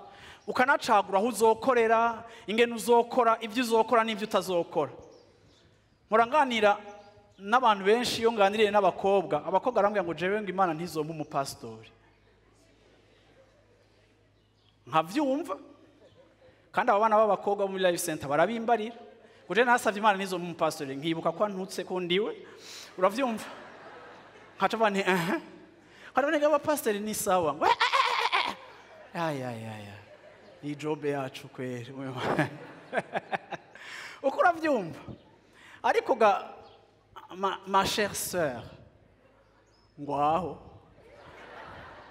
ukanacagura aho uzokorera, ingene uzokora, ibyo uzokora n'ibyo utazokora. Mpora nganira n'abantu benshi. Iyo nganiriye n'abakobwa, abakobwa barambwira ngo: "Jewe ngo Imana ntizompa umupasitori." Nkavyumva. Kandi aba bana b'abakobwa bo muri Life Center barabimbarira ngo: "Je nasavye Imana ntizompa umupasitori." Nkibuka ko antutse ko ndiwe, uravyumva? Nkaca mvuga nti: "Aha." Nkaca nti: "Abapasitori ni sawa." Ngo: "Ay ay ay, ni job yacu kweri." Uko uravyumva? Ariko ga ma chère sœur, ngwaho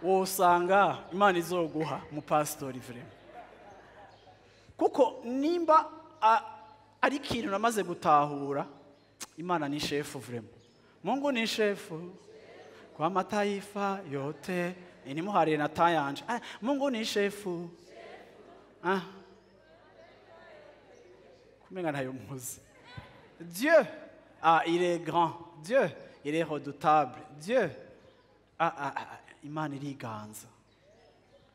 Wosanga Imana izoguha umupasitori vraiment. Kuko nimba ari ikintu namaze gutahura, Imana ni chef vraiment. Mungu ni chef kwa mataifa yote. Nimuharire na tayanje. Mungu ni chef. Kumenga ntayo muzi. Dieu, il est grand. Dieu, il est redoutable. Dieu, Imana iriganza.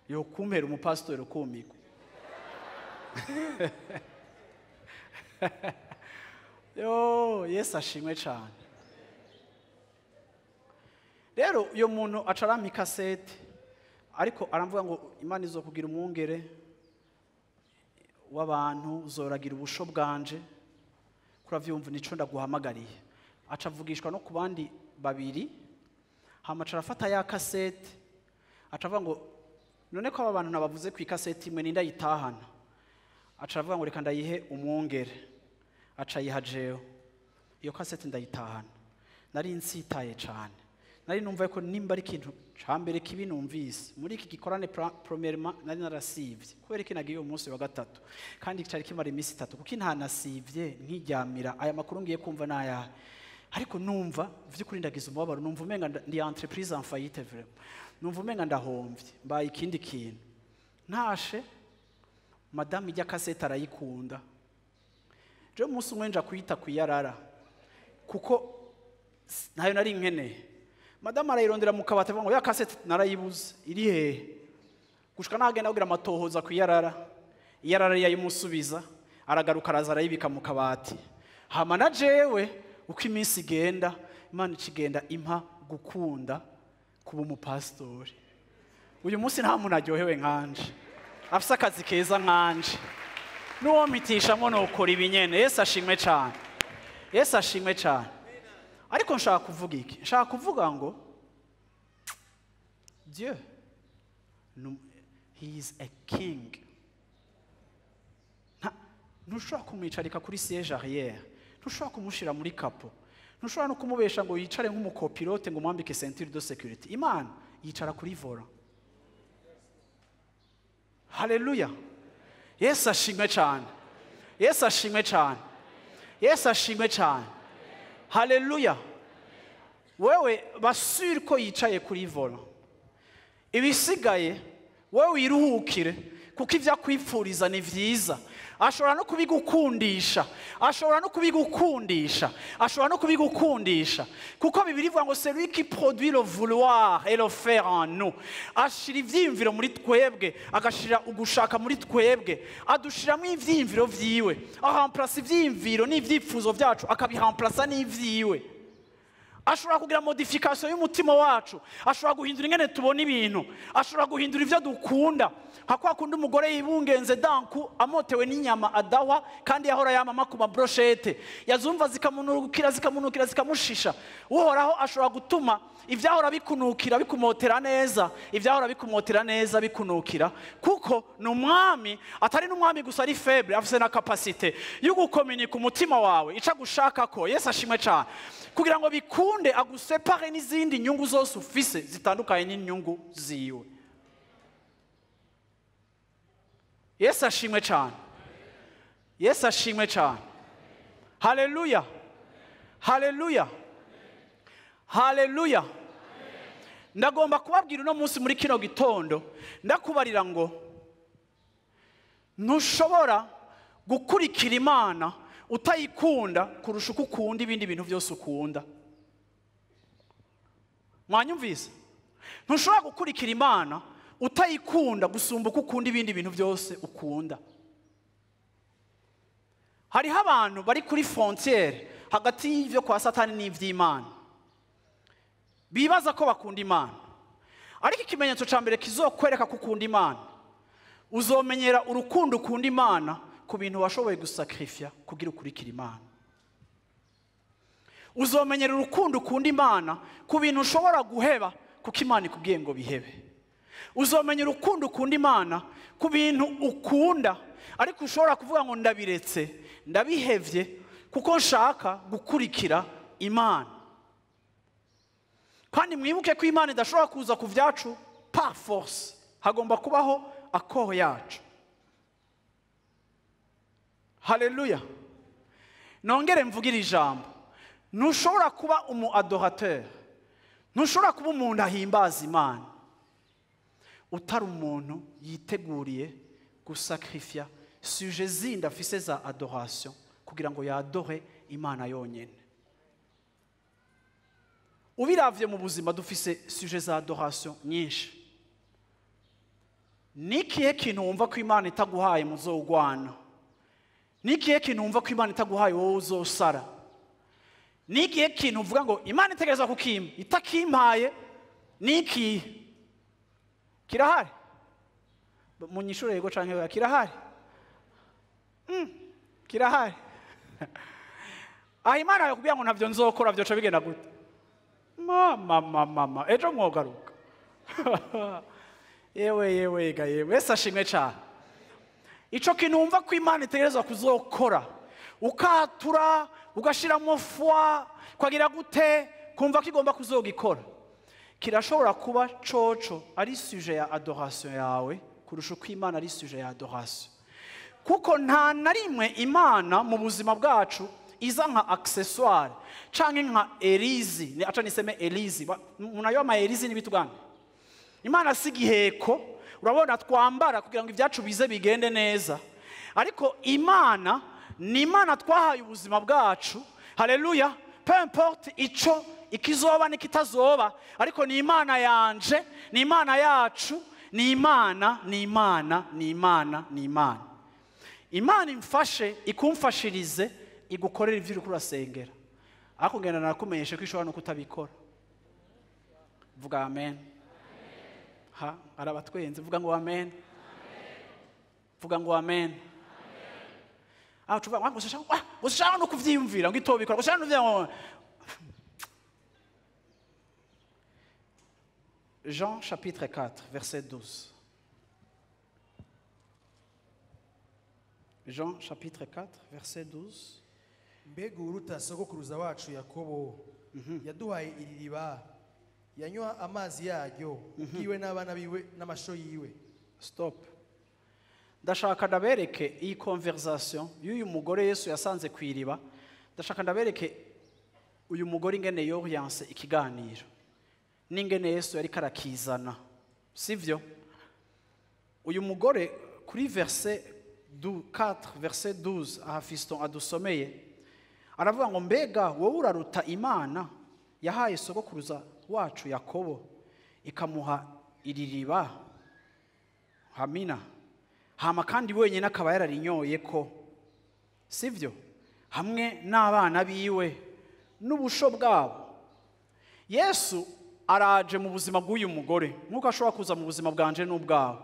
Yo kumpera umupasitori ukumigwa. Yo, Yesu ashimwe cyane. Rero uyo muntu acarampa ikasete, ariko aramvuga ngo Imana izokugira umwungere w'abantu, uzoragira ubusho bwanje, kuravyumva nico ndaguhamagariye. Aca avugishwa no ku bandi babiri, hama aca arafata ya kasete, aca avuga ngo none ko aba bantu nabavuze ku ikasete imwe ninda yitahana. Aca avuga ngo reka ndayihe umwungere, aca ayiha jewe. Iyo kasete ndayitahana, nari nsitaye cane. Nari numva ko nimba ari ikintu ca mbere kibi numvise muri iki gikorane, premièrement nari narasivye kubera iki nagiye umunsi wa gatatu kandi cari kimara iminsi 3, kuko ntanasivye nkiryamira aya makuru ngiye kumva naya. Ariko numva vy'ukuri ndagize umubabaro, numva umenga ndi entreprise en faillite vraiment, numva umenga ndahomvye mbaye ikindi kintu. Ntashe madame ijya kasete arayikunda, je umunsi umwe nja kuyita kuyarara kuko ntayo nari nkeneye. Madame arayirondera mu kabati avuga ngo ya kasete narayibuze iri hehe? Gushika nagenda kugira amatohoza kuyarara, iyarara yayimusubiza, aragaruka araza arayibika mu kabati. Hama na jewe uko iminsi igenda, Imana ikigenda impa gukunda kuba umupasitori. Uyu munsi nta muntu aryohewe nkanje, afise akazi keza nkanje, n'uwo mpitishamo nokora ibinyene. Yesu ashimwe cyane, Yesu ashimwe cyane. Ariko nshaka kuvuga iki? Nshaka kuvuga ngo Dieu, he is a king. Ntushobora kumwicarika kuri siège arrière, ntushobora kumushira muri capot, ntushobora no kumubesha ngo yicare nk'umukopilote ngo mwambike ceinture de sécurité. Imana yicara kuri volant. Haleluya. Yesu ashimwe cyane, Yesu ashimwe cyane, Yesu ashimwe cyane. Haleluya. Wewe basure ko yicaye kuri volant, ibisigaye wewe wiruhukire, kuko ivyo akwipfuriza ni vyiza. Ashobora no kubigukundisha, ashobora no kubigukundisha, ashobora no kubigukundisha, kuko Bibiliya ivuga ngo c'est lui qui produit le vouloir et le faire en nous. Ashira ivyiyumviro muri twebwe, agashira ugushaka muri twebwe, adushiramo ivyiyumviro vyiwe, aremplace ivyiyumviro n'ivyifuzo vyacu akabiremplaça n'ivyiwe. Ashobora kugira modification y'umutima wacu, ashobora guhindura ingene tubona ibintu, ashobora guhindura ivyo dukunda. Nka kwa kundi umugore yibungenze danku amotewe n'inyama adahwa, kandi yahora yamama ku mabrochette, yazumva zikamunukira zikamunukira zikamushisha. Uhoraho ashobora gutuma ivyahora bikunukira bikumotera neza, ivyahora bikumotera neza bikunukira, kuko ni umwami. Atari n'umwami gusa ari faible, afise na capacité yo gukominika umutima wawe ica gushaka ko. Yesu ashimwe cyane, kugira ngo bikunde agusepare n'izindi nyungu zose ufise zitandukanye n'inyungu ziwe. Yesu ashimwe cyane, Yesu ashimwe cyane. Haleluya, haleluya, haleluya. Ndagomba kubabwira uno munsi muri kino gitondo, ndakubarira ngo ntushobora gukurikira Imana utayikunda kurusha uko ukunda ibindi bintu byose ukunda. Mwanyumvise? Ntushobora gukurikira Imana utayikunda gusumba uko ukunda ibindi bintu byose ukunda. Hariho abantu bari kuri frontière hagati y'ivyo kwa Satani n'ivy'Imana, bibaza ko bakunda Imana. Ariko ikimenyetso ca mbere kizokwereka ko ukunda Imana, uzomenyera urukundo ukunda Imana ku bintu washoboye gusacrifier kugira ukurikira Imana. Uzomenyera urukundo ukunda Imana ku bintu ushobora guheba kuko Imana ikubwiye ngo bihebe. Uzomenya urukundo ukunda Imana ku bintu ukunda ariko ushobora kuvuga ngo ndabiretse, ndabihevye kuko nshaka gukurikira Imana. Kandi mwibuke ko Imana idashobora kuza ku vyacu Par force hagomba kubaho accord yacu. Haleluya. Nongere mvugire ijambo, ntushobora kuba umu adorateur, ntushobora kuba umuntu ahimbaza Imana utari umuntu yiteguriye gusacrifier sujet zindi afise za adoration kugira ngo yadore Imana yonyene. Ubiravye mu buzima dufise sujet za adoration nyinshi. Nikihe kintu wumva ko Imana itaguhaye muzogwana? Nikihe kintu wumva ko Imana itaguhaye wowe uzosara? Nikihe kintu uvuga ngo Imana itegerezwa kukimpa, itakimpaye niki? Kirahari? Munyishure yego canke oya, kirahari? Kirahari. Aho Imana yakubwira ngo ntavyo nzokora vyoca bigenda gute? Mama mama, ejo mwogaruka. Yewe yewe ga yewe, Yesu ashimwe cyane. Ico kintu wumva ko Imana itegerezwa kuzokora, ukatura ugashiramo foi, kwagira gute, kumva ko igomba kuzogikora, kirashobora kuba coco ari sujet ya adoration yawe kurusha uko Imana ari sujet ya adoration. Kuko nta na rimwe Imana mu buzima bwacu iza nka accessoire canke nka elizi. Acha niseme elizi, munayo ama elizi ni bitu gani? Imana si igiheko urabona twambara kugira ngo ibyacu bize bigende neza, ariko Imana ni Imana twahaye ubuzima bwacu. Haleluya. Peu importe ico ikizoba n'ikitazoba, ariko ni Imana yanje, ni Imana yacu, ni Imana, ni Imana, ni Imana, ni Imana. Imana imfashe, ikumfashirize, igukorera ivyo uriko urasengera. Ariko ngenda nakumenyeshe ko ishobora no kutabikora. Vuga amen. Ha, arabatwenze, vuga ngo amen. Vuga ngo amen. Aho tuvuga ngo gushaka no kuvyiyumvira ngo itobikora, gushaka no kuvyiyumvira. Jean chapitre 4 verset 12. Jean chapitre 4 verset 12. Mbega uruta sogokuruza wacu Yakobo yaduhaye iri riba, yanywa amazi yaryo ubwiwe n'abana biwe n'amasho yiwe. Stop. Ndashaka ndabereke iyi conversation y'uyu mugore Yesu yasanze ku iriba. Ndashaka ndabereke uyu mugore ingene yorience ikiganiro n'ingene Yesu yari karakizana, sivyo? Uyu mugore kuri verset 4 verset 12 aha Fiston adusomeye aravuga ngo mbega wowe uraruta Imana yahaye sogokuruza wacu Yakobo ikamuha iri riba, hamina, hama kandi wenyine akaba yararinyoye ko, sivyo, hamwe n'abana biwe n'ubusho bwabo. Yesu araje mu buzima bw'uyu mugore nkuko ashobora kuza mu buzima bwanje n'ubwawe.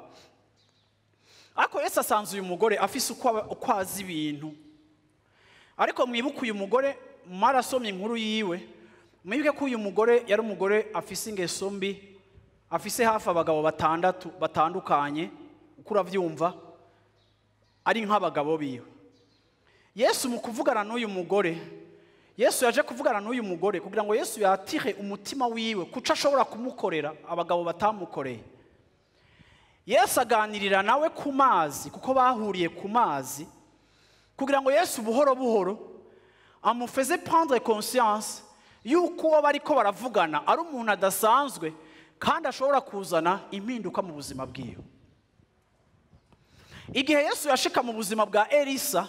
Ariko Yesu asanze uyu mugore afise uko azi ibintu. Ariko mwibuke uyu mugore, mwarasomye inkuru yiwe, mwibuke ko uyu mugore yari umugore afise ingeso mbi, afise hafi abagabo batandatu batandukanye, uko uravyumva ari nk'abagabo biwe. Yesu mu kuvugana n'uyu mugore, Yesu yaje kuvugana n'uyu mugore kugira ngo Yesu yatire umutima wiwe kuco ashobora kumukorera abagabo batamukoreye. Yesu aganirira nawe ku mazi, kuko bahuriye ku mazi, kugira ngo Yesu buhoro buhoro amufeze prendre conscience yuko uwo bariko baravugana ari umuntu adasanzwe kandi ashobora kuzana impinduka mu buzima bwiwe. Igihe Yesu yashika mu buzima bwa Elisa,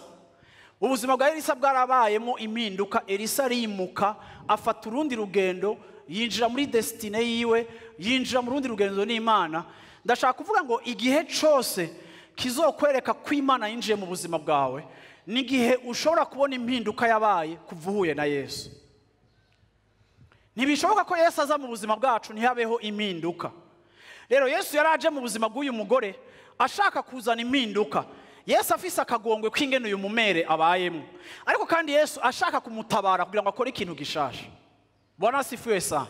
ubuzima bwa Elisa bwarabayemo impinduka. Elisa arimuka afata urundi rugendo, yinjira muri destine yiwe, yinjira mu rundi rugendo n'Imana. Ndashaka kuvuga ngo igihe cose kizokwereka ko Imana yinjiye mu buzima bwawe ni igihe ushobora kubona impinduka yabaye kuva uhuye na Yesu. Ntibishoboka ko Yesu aza mu buzima bwacu ntihabeho impinduka. Rero Yesu yaraje mu buzima bw'uyu mugore ashaka kuzana impinduka. Yesu afise akagongwe kw'ingene uyu mumere abayemo, ariko kandi Yesu ashaka kumutabara kugira ngo akore ikintu gishasha. Bwana asifiwe sana.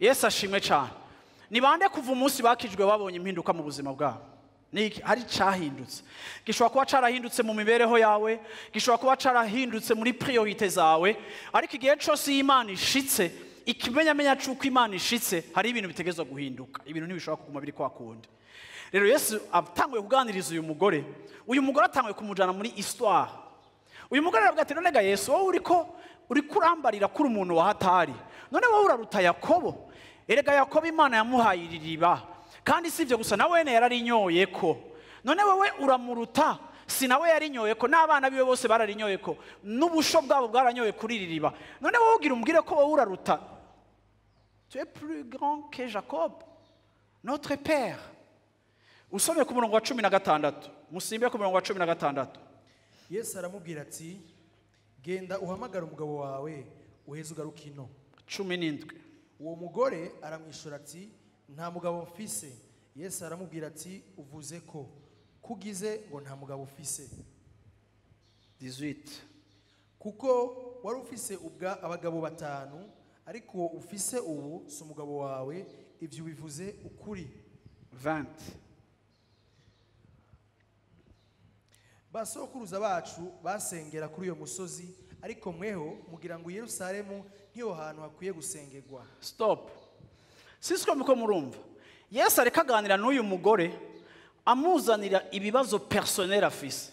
Yesu ashimwe cyane. Ni bande kuva umunsi bakijwe babonye impinduka mu buzima bwabo? Niki hari cyahindutse? Gishobora kuba carahindutse mu mibereho yawe, gishobora kuba carahindutse muri priorite zawe, ariko igihe cyose Imana ishitse Ikimenyamenya c'uko Imana ishitse, hari ibintu bitegezwa guhinduka, ibintu ntibishobora kuguma biri kwa kundi. Rero Yesu atanguye kuganiriza uyu mugore, uyu mugore atanguye kumujana muri histoire. Uyu mugore aravuga ati: "None ga Yesu, wowe uriko urambarira kuri umuntu wa hatari, none wowe uraruta Yakobo? Erega Yakobo Imana yamuhaye iri riba, kandi si ibyo gusa, na wene yararinyoye ko. None wowe uramuruta? Si nawe yarinyoye ko, n'abana biwe bose bararinyoye ko, n'ubusho bwabo bwaranyoye kuri iri riba. None wowe ugira umbwire ko wowe uraruta, tu es plus grand que Jacob notre père?" Usomye ku murongo wa 16, musimbe ku murongo wa 16. Yesu aramubwira ati: "Genda uhamagare umugabo wawe, uheze ugaruke ino." 17. Uwo mugore aramwishura ati: "Nta mugabo mfise." Yesu aramubwira ati: "Uvuze ko kugize ngo nta mugabo ufise." 18. Kuko wari ufise ubwa abagabo batanu, ariko uwo ufise ubu si umugabo wawe. Ibyo ubivuze ukuri. 20. Basokuruza bacu basengera kuri uyo musozi, ariko mweho mugira ngo i Yerusalemu ntiyo hantu hakwiye gusengerwa. Stop. Sisiko muko murumva, Yesu ariko aganira n'uyu mugore, amuzanira ibibazo personnel afise.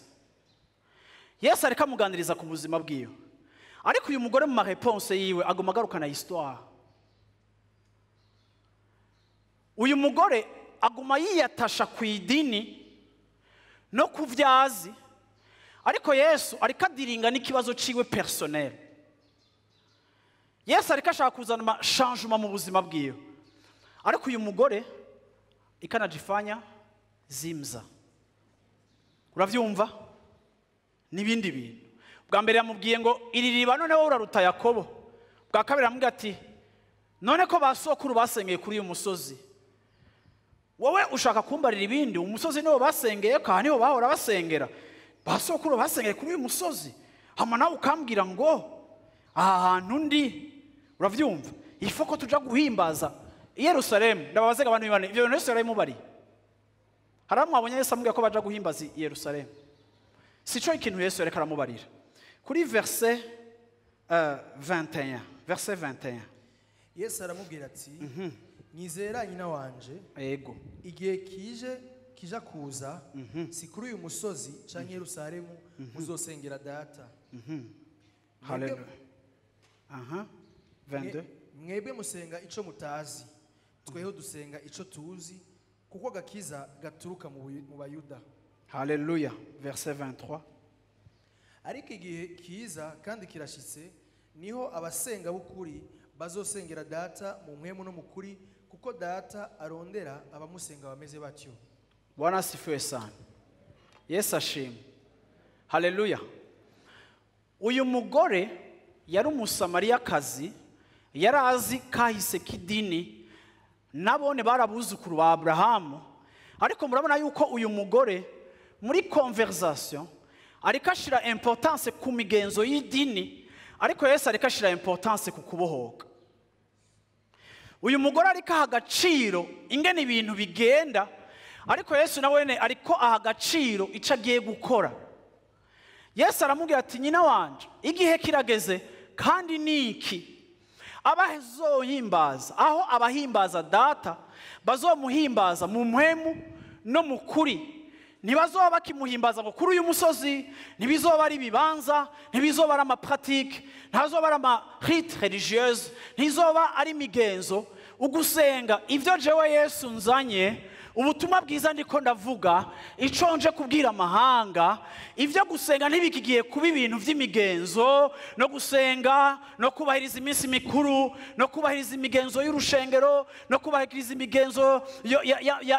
Yesu ariko amuganiriza ku buzima bwiwe, ariko uyu mugore mu ma réponses yiwe aguma agarukana histoire. Uyu mugore aguma yiyatasha ku idini no ku vyazi, ariko Yesu ariko adiringa n'ikibazo ciwe personnel. Yesu ariko ashaka kuzana ama changement mu buzima bwiwe, ariko uyu mugore ikanajifanya zimza, uravyumva, n'ibindi bintu. Bwa mbere yamubwiye ngo: "Iri riba, none wowe uraruta Yakobo?" Bwa kabiri aramubwira ati: "None ko basokuru basengeye kuri uyu musozi, wowe ushaka kumbarira ibindi? Umusozi niwo basengeye, kandi niwo bahora basengera, basokuru basengeye kuri uyu musozi, hama nawe ukambwira ngo aha hantu ndi, uravyumva, ifo ko tuja guhimbaza i Yerusalemu." Ndababazaga abantu b'Imana, ivyo bintu Yesu yarabimubariye? Hari aho mwabonye Yesu amubwira ko baja guhimbaza i Yerusalemu? Sico ikintu Yesu yariko aramubarira. Kuri verset 21, verset 21. Yesu aramubwira ati: "Nyizera, nyina wanje, igihe kije kija kuza, si kuri uyu musozi canke Yerusalemu muzosengera Data." Haleluya. Aha, 22. Mwebwe musenga ico mutazi, tweho dusenga ico tuzi, kuko agakiza gaturuka mu Bayuda. Haleluya. Verset 23. Ariko igihe kiza kandi kirashitse, niho abasenga b'ukuri bazosengera Data mu mpwemu no mu kuri, kuko Data arondera abamusenga bameze batyo. Bwana asifiwe sana. Yesu ashimwe. Haleluya. Uyu mugore yari Umusamariyakazi, yari azi kahise k'idini, nabone barabuzukuru ba Aburahamu. Ariko murabona yuko uyu mugore muri conversation ariko ashira importance ku migenzo y'idini, ariko Yesu ariko ashira importance ku kubohoka. Uyu mugore ariko aha agaciro ingene ibintu bigenda, ariko Yesu nawe ariko aha agaciro icyo agiye gukora. Yesu aramubwira ati: "Nyina wanje, igihe kirageze kandi ni iki, abazohimbaza, aho abahimbaza Data bazomuhimbaza mu mpwemu no mu kuri. Ntibazoba bakimuhimbaza ngo kuri uyu musozi, ntibizoba ari ibibanza, ntibizoba ari ama pratiques, ntazoba ari ama rites religieuses, ntizoba ari imigenzo. Ugusenga ibyo jewe Yesu nzanye, ubutumwa bwiza ndiko ndavuga, ico nje kubwira amahanga, ibyo gusenga ntibikigiye kuba ibintu by'imigenzo no gusenga no kubahiriza iminsi mikuru no kubahiriza imigenzo y'urushengero no kubahiriza imigenzo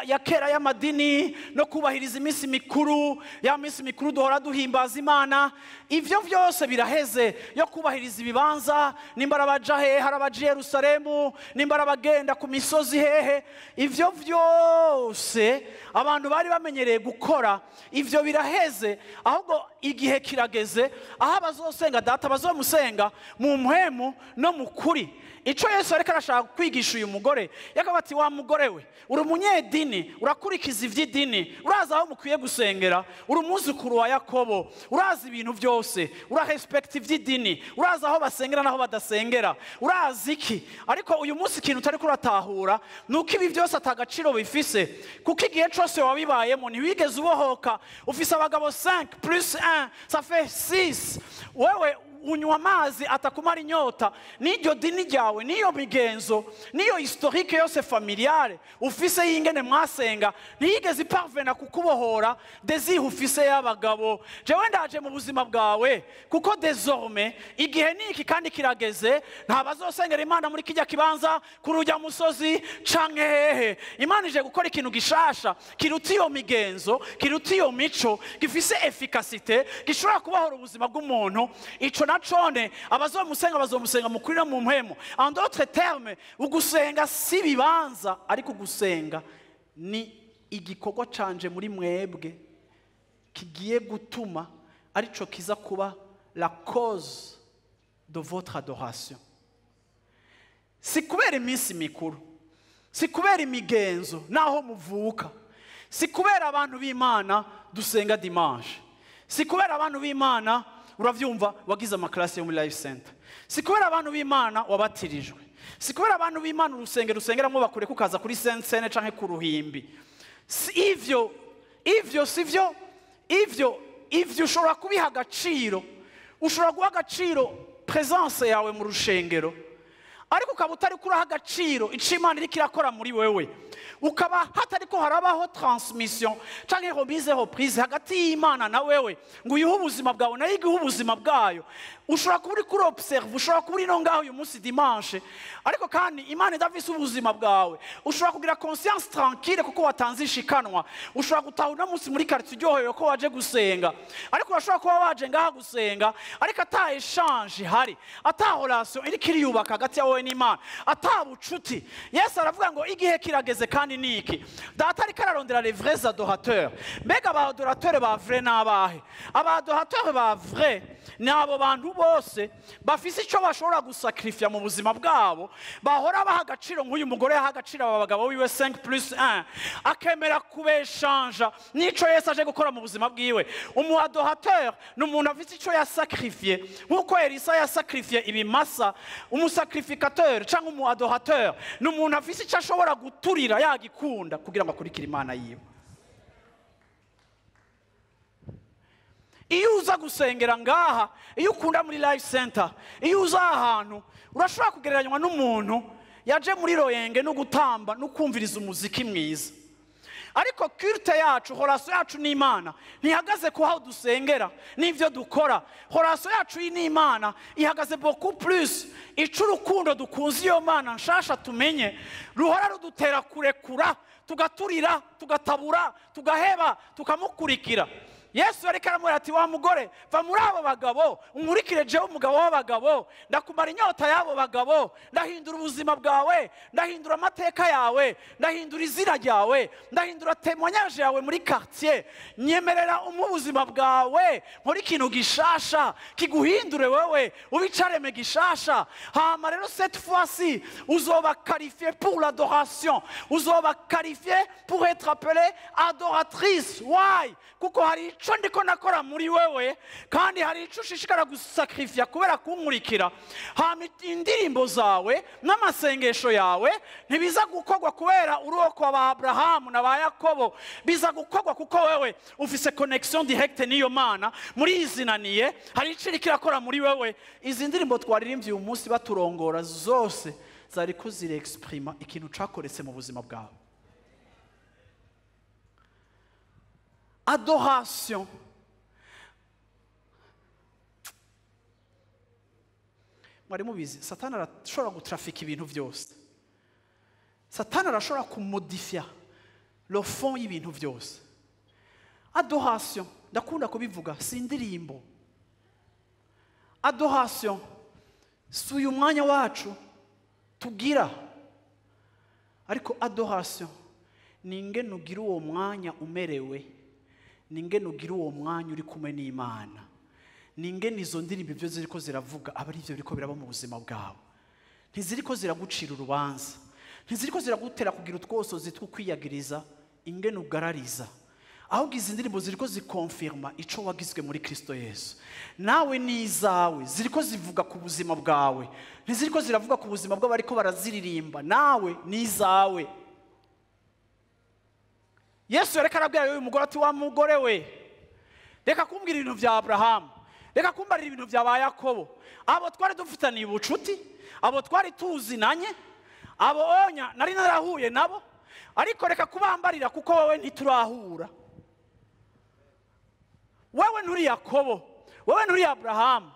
ya kera y'amadini no kubahiriza iminsi mikuru, ya minsi mikuru duhora duhimbaza Imana. Ivyo vyose biraheze, yo kubahiriza ibibanza, nimba arabaja hehe, arabaja i Yerusalemu, nimba arabagenda ku misozi hehe, ivyo vyose." byose abantu bari bamenyereye gukora, ivyo biraheze. Ahubwo igihe kirageze aho abazosenga Data bazomusenga mu mpwemu no mu kuri. Ico Yesu ariko arashaka kwigisha uyu mugore, yakaba ati: wa mugore we, uri umunyedini, urakurikiza ivy'idini, urazi aho mukwiye gusengera, uri umwuzukuru wa Yakobo, urazi ibintu byose, urarespekta ivy'idini, urazi aho basengera n'aho badasengera, urazi iki. Ariko uyu munsi ikintu utari kuratahura nuko ibi byose atagaciro bifise, kuko igihe cose wabibayemo ntiwigeze ubohoka. Ufise abagabo 5 plus 1, ça fait 6. Wewe unywa amazi atakumara inyota. N'iryo dini ryawe, n'iyo migenzo, n'iyo historique yose familiale ufise y'ingene mwasenga, ntiyigeze iparvena kukubohora désir ufise y'abagabo. Jewe ndaje mu buzima bwawe, kuko désormais igihe niki kandi kirageze, nta bazosengera Imana muri kijya kibanza kuri ujya musozi canke hehe. Imana ije gukora ikintu gishasha kiruta iyo migenzo, kiruta iyo mico, gifise efficacité, gishobora kubohora ubuzima bw'umuntu. Ico nacone abazomusenga bazomusenga mu kuri no mu mpwemu. En d'autres termes, ugusenga si bibanza, ariko ugusenga ni igikorwa canje muri mwebwe kigiye gutuma arico kiza kuba la cause de votre adoration. Si kubera iminsi mikuru, si kubera imigenzo naho muvuka, si kubera abantu b'Imana dusenga dimanche, si kubera abantu b'Imana uravyumva wagize amaklasi yo muri Life Center, si kubera abantu b'Imana wabatirijwe, si kubera abantu b'Imana urusengero usengeramwo bakure kukaza kuri Sensene canke ku ruhimbi. Si ivyo, ivyo sivyo, ivyo ushobora kubiha agaciro, ushobora guha agaciro presence yawe mu rushengero, ariko ukaba utari kuraha agaciro ico Imana iriko irakora muri wewe, ukaba hatariko harabaho transmission canke remise reprise hagati y'Imana na wewe, ngo uyihe ubuzima bwawe nayo iguhe ubuzima bwayo. Ushobora kuba uri kuri observe, ushobora kuba uri no ngaho uyu munsi dimanche, ariko kandi Imana idafise ubuzima bwawe. Ushobora kugira conscience tranquille kuko watanze ishikanwa, ushobora gutaha uno munsi muri quartier uryohewe ko waje gusenga, ariko urashobora kuba waje ngaha gusenga ariko ata échange ihari, ata relation iriko iriyubaka hagati yawe n'Imana, ata bucuti. Yesu aravuga ngo igihe kirageze kandi niki Data ariko ararondera les vrais adorateurs. Mbega aba adorateurs ba vrai n'abahe? Aba adorateurs ba vrai ni abo bantu bose bafise ico bashobora gusacrifier mu buzima bwabo, bahora baha agaciro nk'uyu mugore yaha agaciro aba bagabo wiwe 5 plus 1, akemera kubeshanja n'ico Yesu aje gukora mu buzima bwiwe. Umu adorateur ni umuntu afise ico yasacrifier, nk'uko Elisa yasacrifier ibimasa. Umusacrificateur canke umu adorateur ni umuntu afise ico ashobora guturira yagikunda kugira ngo akurikire Imana yiwe. Iyo uza gusengera ngaha, iyo ukunda muri Life Center, iyo uza ahantu, urashobora kugereranywa n'umuntu yaje muri royenge no gutamba no kumviriza umuziki mwiza. Ariko culte yacu, relation yacu n'Imana ntihagaze ku aho dusengera n'ivyo dukora. Relation yacu n'Imana ihagaze beaucoup plus ico urukundo dukunze iyo Mana nshasha tumenye ruhora rudutera kurekura, tugaturira, tugatabura, tugaheba, tukamukurikira. Yesu ariko aramubwira ati: wa mugore, va muri abo bagabo unkurikire jewe umugabo w'abagabo, ndakumara inyota y'abo bagabo, ndahindura ubuzima bwawe, ndahindura amateka yawe, ndahindura izina ryawe, ndahindura témoignage yawe muri quartier. Nyemerera umpe ubuzima bwawe, nkore ikintu gishasha kiguhindure wewe, ubicareme gishasha. Hama rero cette fois-ci uzoba qualifié pour l'adoration, uzoba qualifié pour être appelé adoratrice. Why? Kuko hari ico ndiko nakora muri wewe, kandi hari ico ushishikara gusacrifier kubera kunkurikira. Hama indirimbo zawe n'amasengesho yawe ntibiza gukorwa kubera uruwo kwa ba Abrahamu na ba Yakobo, biza gukorwa kuko wewe ufise connexion directe n'iyo Mana, muri izinaniye hari ico iriko irakora muri wewe. Izi ndirimbo twaririmbye uyu munsi baturongora zose zariko zirexprima ikintu cakoretse mu buzima bwawe. Adoration. Mwari mubizi, Satani arashobora gutrafika ibintu vyose. Satani arashobora kumodifia le fond y'ibintu vyose. Adoration, ndakunda kubivuga, si indirimbo. Adoration si uyu mwanya wacu tugira, ariko adoration Ni ingene ugira uwo mwanya umerewe, ni ingene ugira uwo mwanya uri kumwe n'Imana, ni ingene izo ndirimbo ibyo ziriko ziravuga aba ari byo biriko biraba mu buzima bwawe. Ntiziriko ziragucira urubanza, ntiziriko ziragutera kugira utwosozi two kwiyagiriza ingene ugarariza, ahubwo izi ndirimbo ziriko zikonfirma ico wagizwe muri Kristo Yesu. Nawe n'izawe ziriko zivuga ku buzima bwawe, ntiziriko ziravuga ku buzima bw'abariko baraziririmba. Nawe n'izawe. Yesu yareka arabwira uyu mugore ati: "Wa mugore we, reka kumbwira ibintu vya Aburahamu, reka kumbarira ibintu vya ba Yakobo, abo twari dufitaniye ubucuti, abo twari tuzinanye, abo onya nari narahuye nabo, ariko reka kubambarira kuko wowe ntiturahura. Wewe nturi Yakobo, wewe nturi Aburahamu,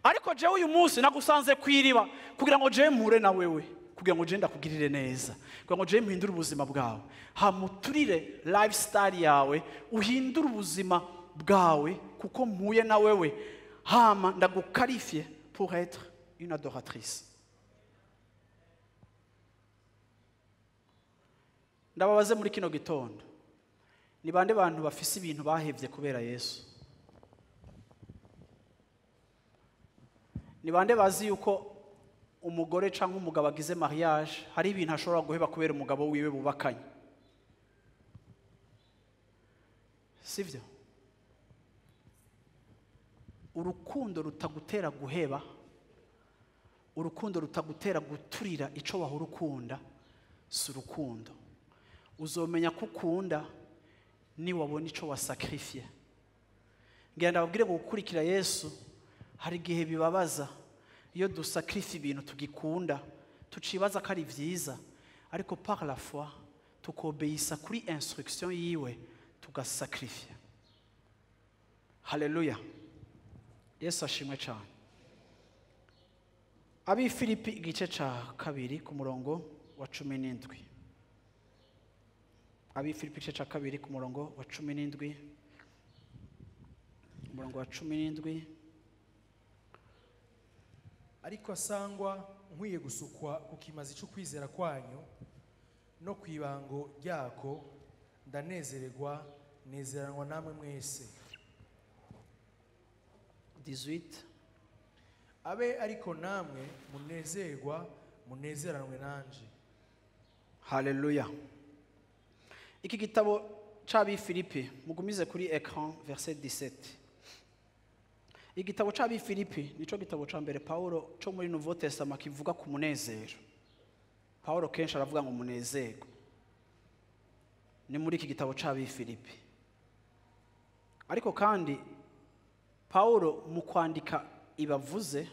ariko jewe uyu munsi nagusanze kwiriba kugira ngo jewe mpure na wewe, kugira ngo jewe ndakugirire neza, kugira ngo jewe mpindure ubuzima bwawe, hamuturire lifestyle yawe, uhindure ubuzima bwawe kuko mpuye na wewe, hama ndaguqualifie pour être une adoratrice." Ndababaze muri kino gitondo, ni bande bantu bafise ibintu bahevye kubera Yesu? Ni bande bazi yuko umugore canke umugabo agize mariage hari ibintu ashobora guheba kubera umugabo wiwe bubakanye? Sivyo? Urukundo rutagutera guheba, urukundo rutagutera guturira ico wahora ukunda, si urukundo. Uzomenya ko ukunda ni wabona ico wasacrifié. Ngira ndababwire ngo gukurikira Yesu hari igihe bibabaza iyo dusacrifie ibintu tugikunda, tucibaza ko ari vyiza, ariko par la foi tukobeyisa kuri instruction yiwe, tugasacrifier. Haleluya, Yesu ashimwe cyane. Abi Filipi igice ca 2 ku murongo wa 17. Abi Filipi igice ca 2 ku murongo wa 17, umurongo wa 17. Ariko asangwa nkwiye gusukwa ku kimazi cy'ukwizera kwanyu no ku ibango ryako, ndanezererwa, nezeranwa namwe mwese. 18. Abe ariko namwe munezerwa, munezeranwe nanje. Haleluya. Iki gitabo c'abi Filipi, mugumize kuri écran verset 17. Igitabo c'abi Filipi nico gitabo ca mbere Paulo co muri Nouveau Testament kivuga ku munezero. Paulo kenshi aravuga ngo munezerwe. Ni muri iki gitabo c'abi Filipi. Ariko kandi Paulo mu kwandika ibavuze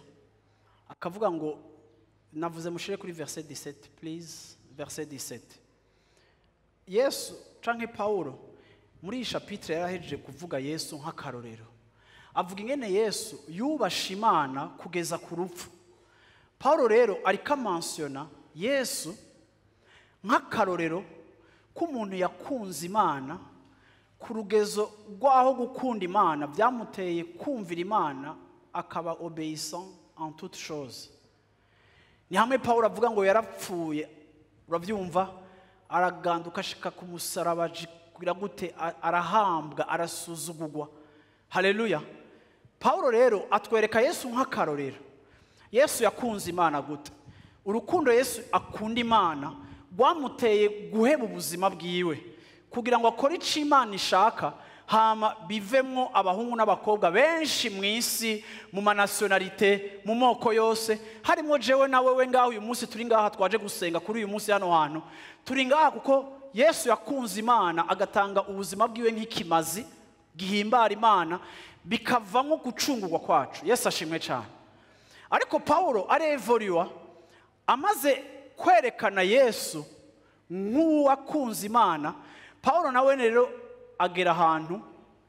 akavuga ngo, navuze mushire kuri verset 17 please, verset 17. Yesu canke Paulo muri iyi chapitre yarahejeje kuvuga Yesu nk'akarorero. Avuga ingene Yesu yubasha Imana kugeza ku rupfu. Paulo rero ariko amensiona Yesu nk'akarorero k'umuntu yakunze Imana ku rugezo rw'aho gukunda Imana byamuteye kumvira Imana, akaba obéissant en toutes choses. Ni hamwe Paulo avuga ngo yarapfuye, urabyumva, araganduka ashika ku musaraba, kugira gute, arahambwa, arasuzugurwa. Haleluya. Paulo rero atwereka Yesu nk'akarorero. Yesu yakunze Imana gute? Urukundo Yesu akunda Imana rwamuteye guheba ubuzima bwiwe kugira ngo akore ico Imana ishaka, hama bivemwo abahungu n'abakobwa benshi mu isi, mu manationalité, mu moko yose, harimo jewe na wewe ngaho uyu munsi turi ngaha twaje gusenga kuri uyu munsi hano hantu. Turi ngaha kuko Yesu yakunze Imana agatanga ubuzima bwiwe nk'ikimazi gihimbara Imana, bikavamo gucungurwa kwacu. Yesu ashimwe cyane. Ariko Paulo arevoriwa amaze kwerekana Yesu nk'uwakunze Imana, Paulo nawe rero agera ahantu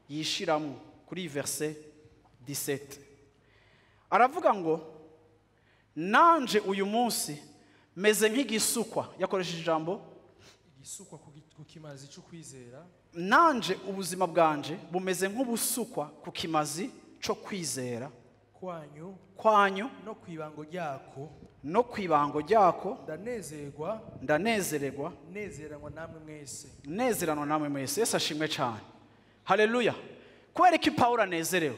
yishiramo kuri verset 17. Aravuga ngo nanje uyu munsi meze nk'igisukwa, yakoresheje ijambo igisukwa ku kimazi cy'ukwizera. Nanje ubuzima bwanje bumeze nk'ubusukwa ku kimazi cyo kwizera kwanyu, kwanyu no kwibango ryako, No kwibango ryako ndanezerwa, ndanezererwa, nezeranwa namwe mwese. Nezeranwa namwe mwese. Yesu ashimwe cyane. Haleluya. Kubera ko Pawulo anezerewe,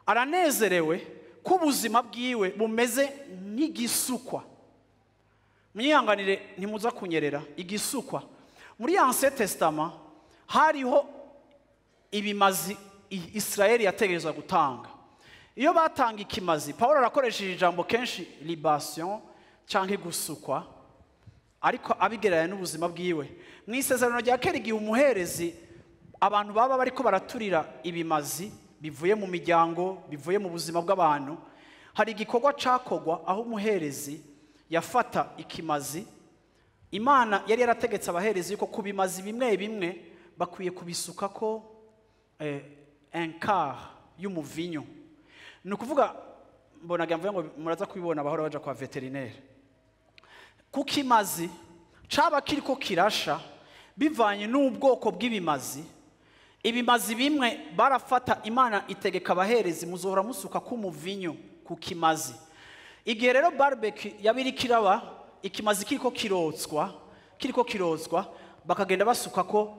aranezerewe ko ubuzima bwiwe bumeze nk'igisukwa. Mwihanganire, ntimuza kunyerera. Igisukwa, muri Ancien Testament hariho ibimazi Israeli yategerezwa gutanga. Iyo batanga ikimazi, Pawulo arakoresheje ijambo kenshi libation cyangwa gusukwa, ariko abigereranya n'ubuzima bwiwe. Mu Isezerano rya Kera, igihe umuherezi, abantu baba bariko baraturira ibimazi bivuye mu miryango, bivuye mu buzima bw'abantu, hari igikorwa cakogwa aho umuherezi yafata ikimazi. Imana yari yarategetse abaherezi yuko ku bimazi bimwe bimwe bakwiye kubisuka ko un quart y'umuvinyo. Ni ukuvuga, mbonaga mvuga ngo muraza kubibona bahora baja kwa vétérinaire, kuko imazi caba kiriko kirasha, bivanye n'ubwoko bw'ibimazi. Ibimazi bimwe barafata, Imana itegeka abaherezi: muzohora musuka k'umuvinyo ku kimazi. Igihe rero barbecue yabiri kiraba, ikimazi kiriko kirotswa, kiriko kirotswa, bakagenda basuka ko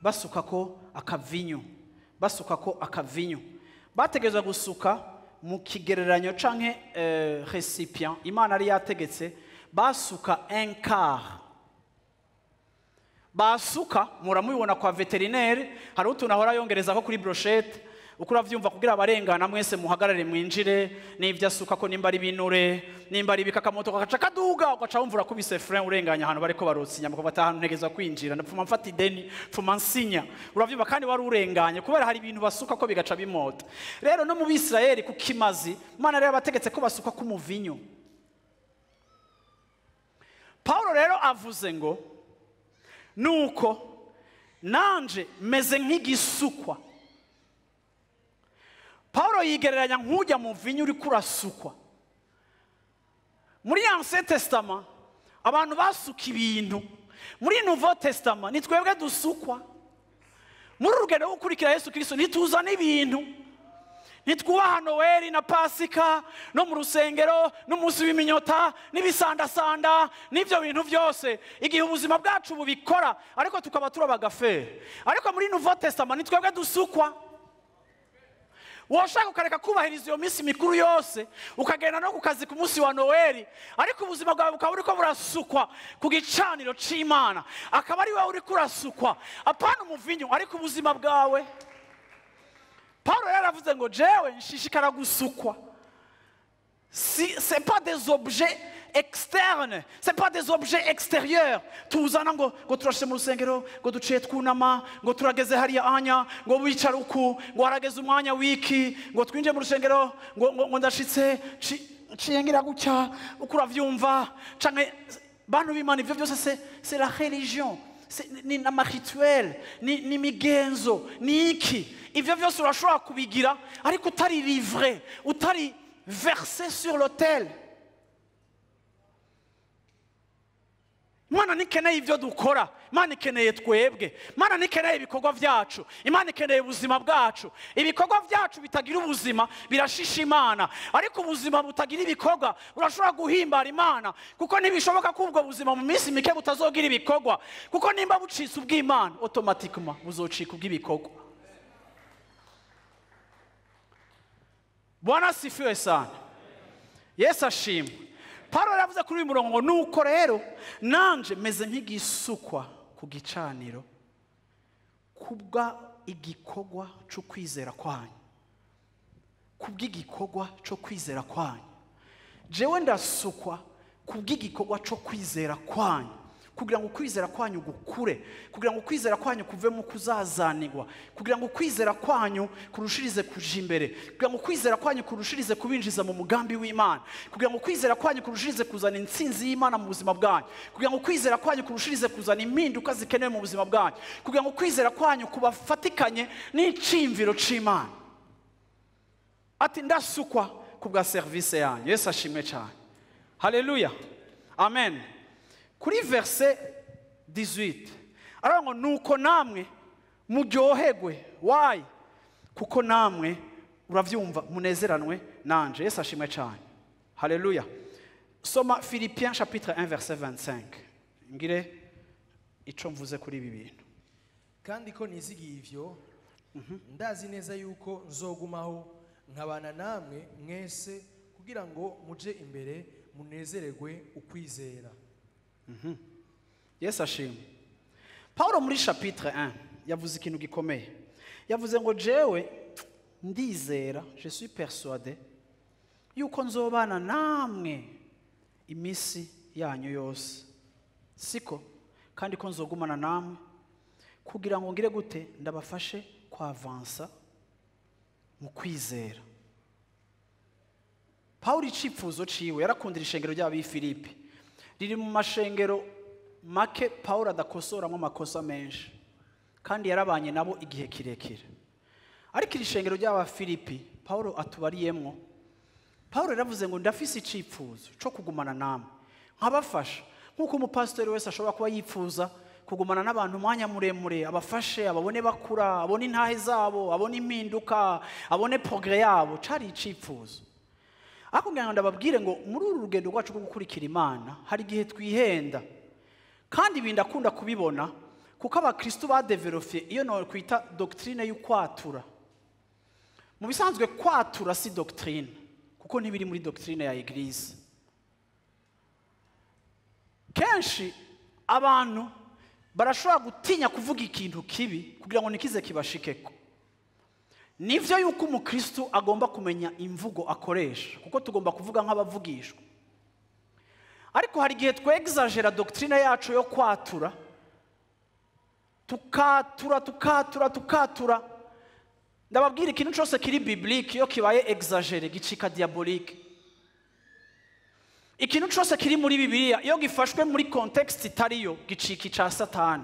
basuka ko akavinyo, basuka ko akavinyo. Bategerezwa gusuka mu kigereranyo canke récipient Imana yari yategetse. Basuka un quart. Basuka, muramubibona kwa vétérinaire, hari utuntu ahora yongereza ko kuri brochette, uko uravyumva, kugira abarengana mwese muhagarare mwinjire. N'ivyo asuka ko, nimba ari binure, nimba ari ibikakamoto, kagaca kaduga, ugaca wumva urakubise frein, urenganya ahantu bariko barotsa inyama, kuva ahantu ntegezwa kwinjira, ndapfuma mfata ideni, pfuma nsinya, uravyumva, kandi wari urenganye kubera hari ibintu basuka ko bigaca bimota. Rero no mu Bisirayeli, ku kimazi Imana rero yabategetse ko basuka ku muvinyo. Paulo rero avuze ngo nuko nanje meze nk'igisukwa. Paulo yigereranya nk'ujya mu vinyo uri kurasukwa. Muri Ancien Testament abantu basuka ibintu, muri Nouveau Testament ni twebwe dusukwa. Muri urugendo rwo gukurikira Yesu Kristo ntituzana ibintu, ntitwubaha Noweli na Pasika no mu rusengero n'umunsi w'iminyota n'ibisandasanda n'ibyo bintu byose, igihe ubuzima bwacu bubikora, ariko tukaba turabagaferi. Ariko muri Nouveau Testament ni twebwe dusukwa. Woshaka ukareka kubahiriza iyo minsi mikuru yose, ukagenda no ku kazi ku munsi wa Noweli, ariko ubuzima bwawe bukaba buriko burasukwa ku gicaniro c'Imana, akaba ari wowe uriko urasukwa, apana umuvinyu, ariko ubuzima bwawe. Paulo yaravuze ngo jewe nshishikara gusukwa. Si c'est pas des objets externes, c'est pas des objets extérieurs tuzana, ngo turashe mu rusengero, ngo duciye twunama, ngo turageze hariya anya, ngo wicara uku, ngo harageze umwanya wiki, ngo twinjiye mu rusengero, ngo ndashitse nciye ngira gutya, uko uravyumva. Canke bantu b'Imana, ivyo byose c'est la religion, ni n'amarituel, ni imigenzo, ni iki. Ivyo byose urashobora kubigira, ariko utari livré, utari versé sur l'autel. Imana ntikeneye ibyo dukora, Imana ikeneye twebwe. Imana ntikeneye ibikorwa byacu, Imana ikeneye ubuzima bwacu. Ibikorwa byacu bitagira ubuzima birashisha Imana, ariko ubuzima butagira ibikorwa burashobora guhimbara Imana, kuko ntibishoboka ko ubwo buzima mu minsi mike butazogira ibikorwa, kuko nimba bucitse ubw'Imana, automatiquement buzocika ubw'ibikorwa. Bwana asifiwe sana. Yesu ashimwe. Paulo yavuze kuri uyu murongo ngo nuko rero nanje meze nk'igisukwa ku gicaniro kubwa igikorwa cyo kwizera kwanyu, kubw'igikorwa cyo kwizera kwanyu. Jewe ndasukwa kubw'igikorwa cyo kwizera kwanyu, kugira ngo kwizera kwanyu gukure, kugira ngo kwizera kwanyu kuve mu kuzazanirwa, kugira ngo kwizera kwanyu kurushirize kuja imbere, kugira ngo kwizera kwanyu kurushirize kubinjiza mu mugambi w'Imana, kugira ngo kwizera kwanyu kurushirize kuzana intsinzi y'Imana mu buzima bwanyu, kugira ngo kwizera kwanyu kurushirize kuzana impinduka zikenewe mu buzima bwanyu, kugira ngo kwizera kwanyu kubafatikanye n'iciyumviro c'Imana. Ati ndasukwa kubwa service yanyu. Yesu ashimwe cyane. Haleluya, amen. Kuri verset 18 aravuga ngo nuko namwe muryoherwe. Why? Kuko namwe, uravyumva, munezeranwe nanje. Yesu ashimwe cyane. Haleluya. Soma Philippiens chapitre 1 verset 25, ngire ico mvuze kuri ibi bintu. Kandi ko nizigiye ivyo, ndazi neza yuko nzogumaho nkabana namwe mwese kugira ngo muje imbere munezererwe ukwizera. Yesu ashimwe. Paulo muri chapitre 1 yavuze ikintu gikomeye. Yavuze ngo jewe ndizera, je suis persuadé yuko nzobana namwe iminsi yanyu yose, siko? Kandi ko nzogumana namwe kugira ngo ngire gute? Ndabafashe kwavansa mu kwizera. Paulo icifuzo ciwe yarakundira ishengero ry'ab'i Filipi. Riri mu mashengero make Paulo adakosoramo amakosa menshi, kandi yarabanye nabo igihe kirekire. Ariko iri shengero ry'aba Filipi Paulo atubariyemwo, Paulo yaravuze ngo ndafise icifuzo co kugumana namwe nkabafasha, nk'uko umupasitori wese ashobora kuba yifuza kugumana n'abantu umwanya muremure, abafashe, ababone bakura, abone intahe zabo, abone impinduka, abone progrès yabo. Cari icifuzo. Ariko ngira ngo ndababwire ngo muri uru rugendo rwacu rwo gukurikira Imana hari igihe twihenda, kandi ibi ndakunda kubibona kuko abakristo badevelopye iyo no kwita doctrine y'ukwatura. Mu bisanzwe kwatura si doctrine, kuko ntibiri muri doctrine ya Église. Kenshi abantu barashobora gutinya kuvuga ikintu kibi kugira ngo nikize kibashikeko. Nivyo yuko umukristo agomba kumenya imvugo akoresha, kuko tugomba kuvuga nk'abavugishwa. Ariko hari igihe twexagera doctrine yacu yo kwatura, tukatura, tukatura, tukatura. Ndababwira, ikintu cyose kiri biblique iyo kibaye exagéré gicika diabolique. Ikintu cyose kiri muri Bibiliya iyo gifashwe muri contexte itariyo gicika ica Satani.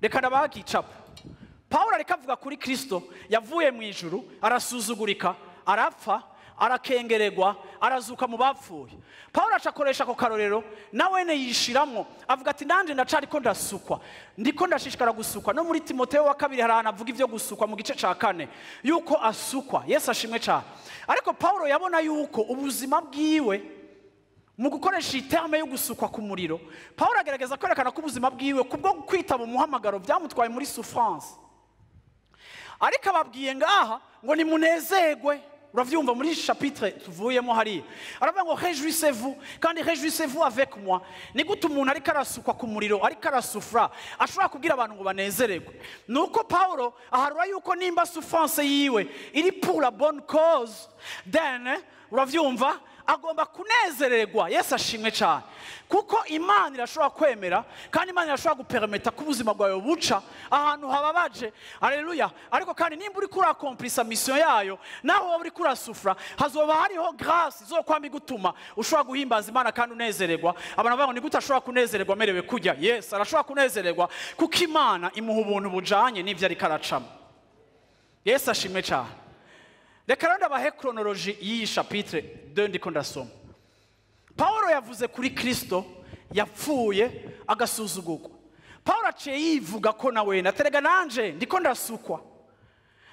Reka ndabaha igicapo. Paulo ariko avuga kuri Kristo yavuye mu ijuru, arasuzugurika, arapfa, arakengererwa, arazuka mu bapfuye. Paulo aca akoresha ako karorero, nawene yishiramwo, avuga ati nanje ndacariko ndasukwa, ndiko ndashishikara gusukwa. No muri Timoteyo wa kabiri hari ahantu avuga ivyo gusukwa mu gice ca 4, yuko asukwa. Yesu ashimwe cane. Ariko Paulo yabona yuko ubuzima bwiwe mu gukoresha iterme yo gusukwa ku muriro, Paulo agerageza kwerekana ko ubuzima bwiwe kubwo kwitaba umuhamagaro byamutwaye muri souffrance. Ariko ababwiye ngaha ngo nimunezerwe. Uravyumva muri chapitre tuvuyemo hariya aravuga ngo réjouissez-vous, kandi réjouissez-vous avec moi. Ni gute umuntu ariko arasukwa ku muriro, ariko arasufra, ashobora kubwira abantu ngo banezererwe? Nuko Paulo aharura yuko nimba souffrance yiwe iri pour la bonne cause, then uravyumva agomba kunezererwa. Yesu ashimwe cyane, kuko Imana irashobora kwemera kandi Imana irashobora gupermeta ko ubuzima bwawe buca ahantu hababaje. Haleluya. Ariko kandi nimba uri kurakomplisa mission yayo, naho wowe uri kurasufra, hazoba hariho grâce izokwama igutuma ushobora guhimbaza Imana kandi unezererwa. Abantu bavuga ngo ni gute ashobora kunezererwa amerewe kujya? Yes, arashobora kunezererwa kuko Imana imuha ubuntu bujanye n'ivyo ariko aracamo. Yesu ashimwe cyane. Reka rero ndabahe chronologie y'iyi chapitre 2 ndiko ndasoma. Paulo yavuze kuri Kristo yapfuye agasuzugurwa. Paulo aciye yivuga ko nawe naterega nanje ndiko ndasukwa,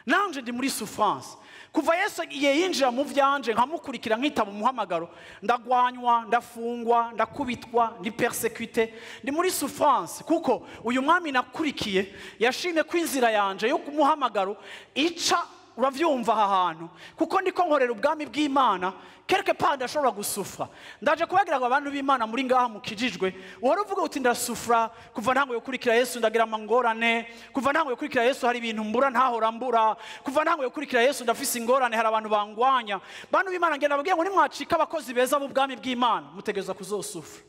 nanje ndi muri souffrance. Kuva Yesu igihe yinjira mu vyanje nkamukurikira nkitaba umuhamagaro, ndagwanywa, ndafungwa, ndakubitwa, ndi persécuté, ndi muri souffrance, kuko uyu mwami nakurikiye yashimye ko inzira yanje yo kumuhamagaro ica, uravyumva, aha hantu, kuko ndiko nkorera ubwami bw'Imana, quelque part ndashobora gusufra. Ndaje kubabwira ngo abantu b'Imana muri ngaha mukijijwe, uhora uvuga uti ndasufra kuva ntango yokurikira Yesu, ndagira amangorane kuva ntango yokurikira Yesu, hari ibintu mbura ntahora mbura, kuva ntango yokurikira Yesu ndafise ingorane, hari abantu bangwanya. Bantu b'Imana, ngenda nababwiye ngo nimwacika abakozi beza b'ubwami bw'Imana mutegerezwa kuzosufra.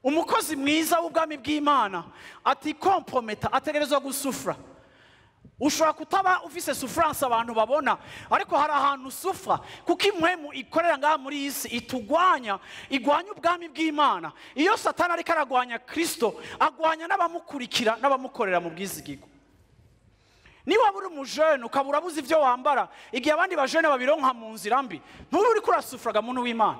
Umukozi mwiza w'ubwami bw'Imana atikomprometa ategerezwa gusufra. Ushobora kutaba ufise souffrance abantu babona, ariko hari ahantu usufra, kuko impwemu ikorera ngaha muri iyi si itugwanya, igwanya ubwami bw'Imana. Iyo Satani ariko aragwanya Kristo, agwanya n'abamukurikira n'abamukorera mu bwizigirwa. Niba uri umujene ukaba urabuze ibyo wambara igihe abandi bajene babironka mu nzira mbi, ntube uriko urasufraga, muntu w'Imana.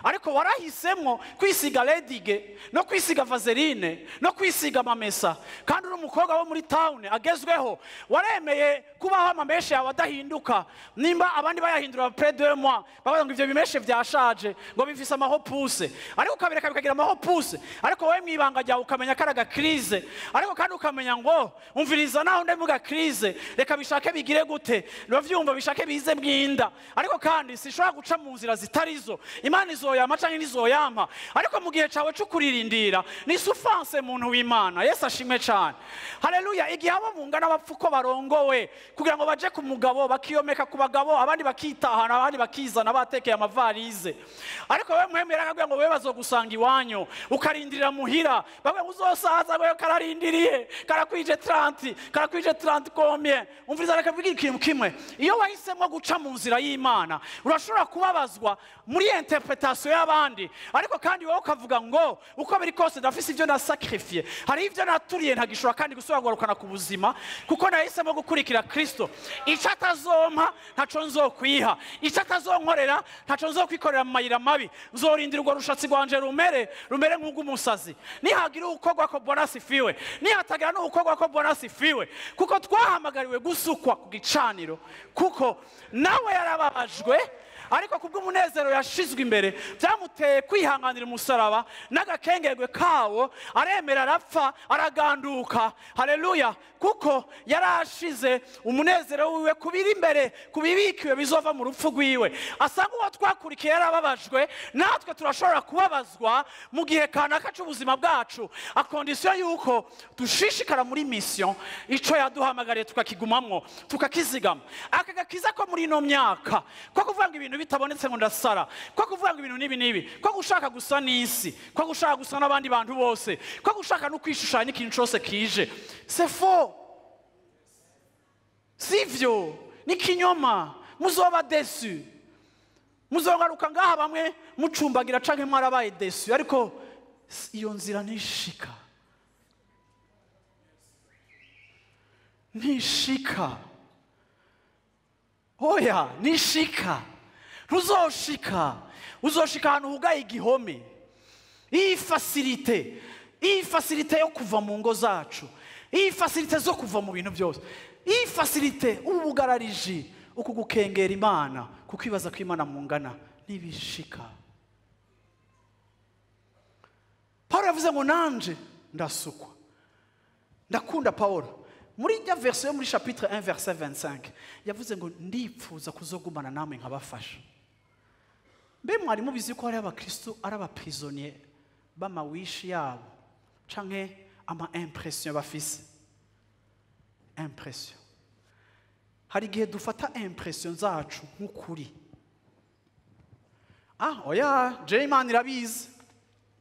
Ariko warahisemo kwisiga ledige no kwisiga vaseline no kwisiga amamesa, kandi uri umukobwa wo muri town agezweho, waremeye kubaho amameshe yawe adahinduka. Nimba abandi bayahindura après 2 mois bavuga ngo ivyo bimeshe vyashaje, ngo bifise amaho pousse, ariko ukabireka bikagira amaho pousse, ariko wowe mwibanga ryawe ukamenya karaga crise, ariko kandi ukamenya ngo umviriza naho ndavuga crise, reka bishake bigire gute, bavyumva bishake bize mwinda, ariko kandi sishobora guca mu nzira zitarizo. Imana izoyama canke nizoyampa, ariko mu gihe cawe cyo kuririndira ni souffrance muntu w'Imana. Yesu ashimwe cyane, haleluya. Igihe abo mungana bapfuko barongowe kugira ngo baje ku mugabo, bakiyomeka ku bagabo, abandi bakitahana, abandi bakizana batekeye amavarize, ariko wewe muhemera akabwira ngo wewe bazogusanga iwanyu, ukarindirira muhira, bavuga ngo uzosaza wewe kararindiriye, karakwije 30, karakwije 30 combien. Umviriza, reka mvuge ikintu kimwe. Iyo wahisemo guca mu nzira y'Imana urashobora kubabazwa muri interpretation y'abandi, ariko kandi wowe ukavuga ngo uko biri kose ndafise ivyo nasacrifié, hari ivyo naturiye ntagishobora kandi gusubira kugarukana ku buzima, kuko nahisemo gukurikira Kristo. Ico atazompa ntaco nzokwiha, ico atazonkorera ntaco nzokwikorera mu mayira mabi, nzorindira urwo rushatsi rwanje rumere nk'urw'umusazi. Nihagira ukorwa ko Bwana asifiwe, nihatagira n'ukorwa ko Bwana asifiwe, kuko twahamagariwe gusukwa ku gicaniro, kuko nawe yarababajwe, ariko kubw'umunezero yashizwe imbere byamuteye kwihanganira umusaraba n'agakengerwe kawo, aremera arapfa araganduka. Haleluya, kuko yarashize umunezero wiwe kubiri imbere, kubibikiwe bizova mu rupfu rwiwe. Asanga uwo twakurikiye yarababajwe, natwe turashobora kubabazwa mu gihe kanaka c'ubuzima bwacu, a condition yuko dushishikara muri mission ico yaduhamagariye, tukakigumamwo, tukakizigama. Aka gakiza ko muri ino myaka, ko kuvuga ngo ibintu bitabonetse ngo ndasara, ko kuvuga ngo ibintu nibi nibi, ko gushaka gusa n'isi, ko gushaka gusa n'abandi bantu bose, ko gushaka no kwishushanya ikintu cyose kije, c'est faux, sivyo, ni kinyoma. Muzoba déçu, muzongaruka ngaha bamwe mucumbagira canke mwarabaye déçu, ariko iyo nzira ntishika, ntishika, oya nishika. Ntuzoshika, uzoshika ahantu hugaye igihome. Iyi facilité yo kuva mu ngo zacu, iyi facilité zo kuva mu bintu byose, iyi facilité ubugarariji, uku gukengera Imana, kukwibaza ko Imana mungana, nibishika. Paulo yavuze ngo nanje ndasukwa. Ndakunda Paulo muri rya version yo muri chapitre 1 verset 25 yavuze ngo ndipfuza kuzogumana namwe nkabafasha. Mbe mwari mubizi ko hari abakristo ari abaprisonnier b'amawishi yabo canke ama impression bafise? Impression, hari igihe dufata impression zacu nk'ukuri. Ah oya, je Imana irabizi.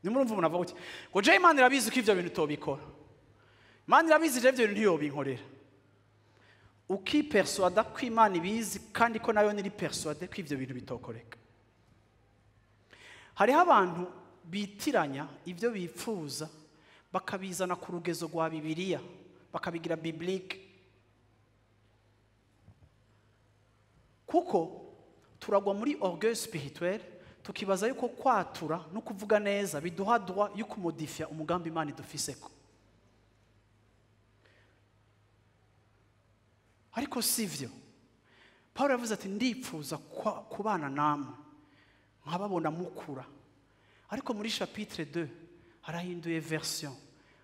Nimurumva umuntu avuga uti ngo je Imana irabizi ko ivyo bintu tobikora, Imana irabizi je ivyo bintu ntiyobinkorera. Ukipersuada ko Imana ibizi kandi ko nayo niri persuade ko ivyo bintu bitokoreka. Hariho abantu bitiranya ibyo bipfuza bakabizana ku rugezo rwa Bibiliya, bakabigira biblique. Kuko turagwa muri orgueil spirituel, tukibaza yuko kwatura no kuvuga neza biduha droit yo kumodifia umugambi Imana idufiseko. Ariko sivyo. Paulo yavuze ati ndipfuza kubana namwe nkababona mukura. Ariko muri chapitre 2 arahinduye version,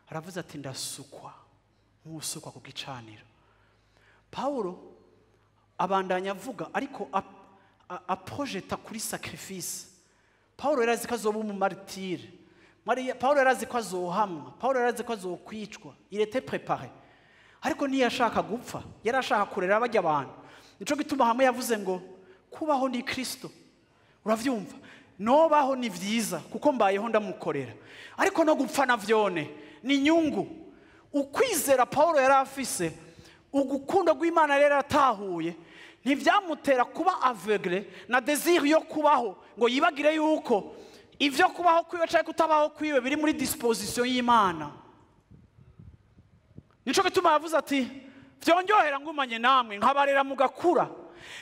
aravuze ati ndasukwa nk'usukwa ku gicaniro. Paulo abandanya avuga, ariko aprojeta kuri sacrifice. Paulo yarazi ko azoba umumartire, Paulo yarazi ko azohamwa, Paulo yarazi ko azokwicwa, il était préparé. Ariko ntiyashaka gupfa, yarashaka kurera bajya abantu. Nico gituma hamwe yavuze ngo kubaho ni Kristo. Uravyumva? Nobaho ni vyiza kuko mbayeho ndamukorera, ariko no gupfa navyone ni nyungu. Ukwizera Paulo yari afise, ugukundo rw'Imana rero atahuye, ntivyamutera kuba aveugle na désir yo kubaho ngo yibagire yuko ivyo kubaho kwiwe canke kutabaho kwiwe biri muri disposition y'Imana. Nico gituma yavuze ati vyonyohera ngumanye namwe nkabarera mugakura,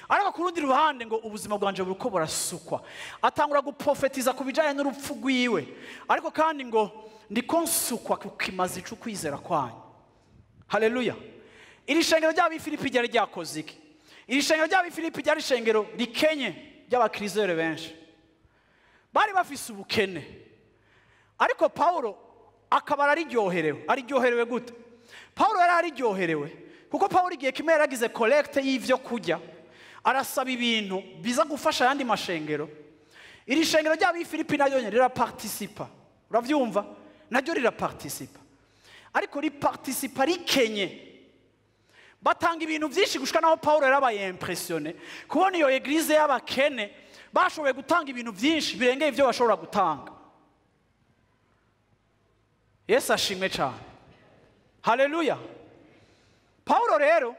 Ariko ku rundi ruhande ngo ubuzima bwanje buriko burasukwa. Atangura guprofetiza ku bijanye n'urupfu rwiwe, ariko kandi ngo ndiko nsukwa ku kimazi c'ukwizera kwanyu. Haleluya. Iri shengero ry'Abifilipi ryari ryakoze iki? Iri shengero ry'Abifilipi ryari ishengero rikenye ry'abakrizere benshi, bari bafise ubukene, ariko Paulo akaba ariryoherewe. Ariryoherewe gute? Paulo yari ariryoherewe kuko Paulo igihe kimwe yaragize collecte y'ivyo kurya, arasaba ibintu biza gufasha ayandi mashengero. Iri shengero ry'Abifilipi naryo nyene riraparticipa, uravyumva, naryo riraparticipa, ariko riparticipa rikenye. Batanga ibintu byinshi gushika naho Paulo yarabaye impressionné kubona iyo église y'abakene bashoboye gutanga ibintu byinshi birengeye ibyo bashobora gutanga. Yesu ashimwe cyane. Haleluya. Paulo rero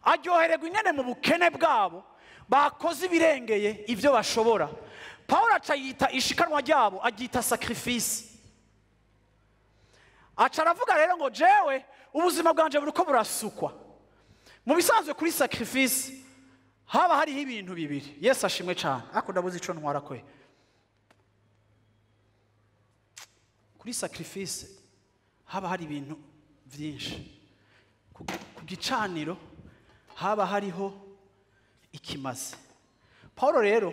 aryohererwa ingene mu bukene bwabo bakoze ibirengeye ibyo bashobora. Paulo aca yita ishikanwa ryabo, aryita sacrifice. Aca aravuga rero ngo jewe ubuzima bwanje buriko burasukwa. Mu bisanzwe kuri sacrifice haba hariho ibintu bibiri. Yesu ashimwe cyane. Ariko ndabuze ico ntwara kwe. Kuri sacrifice haba hari ibintu byinshi. Ku gicaniro haba hariho ikimazi. Paulo rero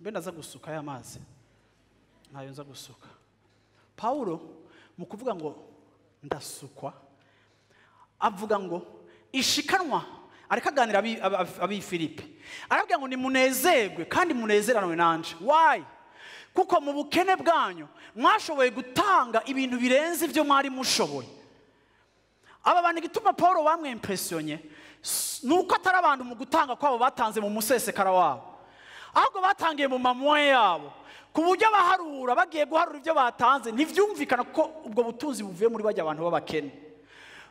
mbe ndaza gusuka ya mazi, ntayo nza gusuka. Paulo mu kuvuga ngo ndasukwa, avuga ngo ishikanwa, ariko aganira Abifilipi, arabwira ngo nimunezerwe kandi munezeranwe nanje. Why? Kuko mu bukene bwanyu mwashoboye gutanga ibintu birenze ibyo mwari mushoboye. Aba bantu igituma Paulo bamwimpressionye nuko atari abantu mu gutanga kwabo batanze mu musesekara wabo, ahubwo batangiye mu mamoye yabo, ku buryo baharura bagiye guharura ibyo batanze ntivyumvikana kuko ubwo butunzi buvuye muri bajya abantu b'abakene.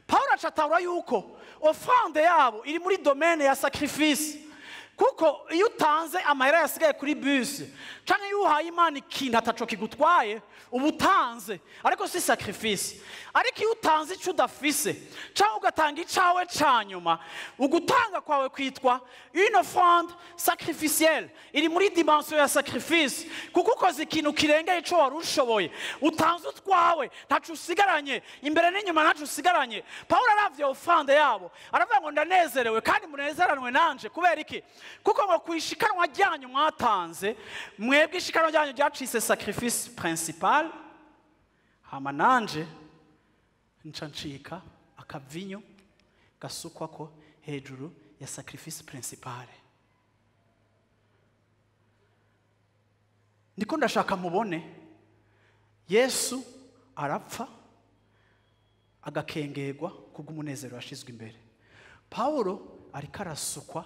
Paulo acatahura yuko offrande yabo iri muri domaine ya sacrifice, kuko iyo utanze amahera yasigaye kuri bus canke iyo uhaye Imana ikintu ataco kigutwaye uba utanze, ariko si sacrifice. Ariko iyo utanze ico udafise canke ugatanga icawe ca nyuma, ugutanga kwawe kwitwa une offrande sacrificielle, iri muri dimension ya sacrifice, kuko ukoze ikintu kirengeye ico wari ushoboye, utanze utwawe ntaco usigaranye, imbere n'inyuma ntaco usigaranye. Paulo aravye offrande yabo aravuga ngo ndanezerewe kandi munezeranwe nanje. Kubera iki? Kuko ngo kwishikanwa ryanyu mwatanze, mwebwe ishikanwa ryanyu ryacitse sacrifice principal, hama nanje nca ncika akavinyo gasukwako hejuru ya sacrifice principale. Ndiko ndashaka mubone Yesu arapfa agakengerwa kubw'umunezero washizwe imbere. Paulo ariko arasukwa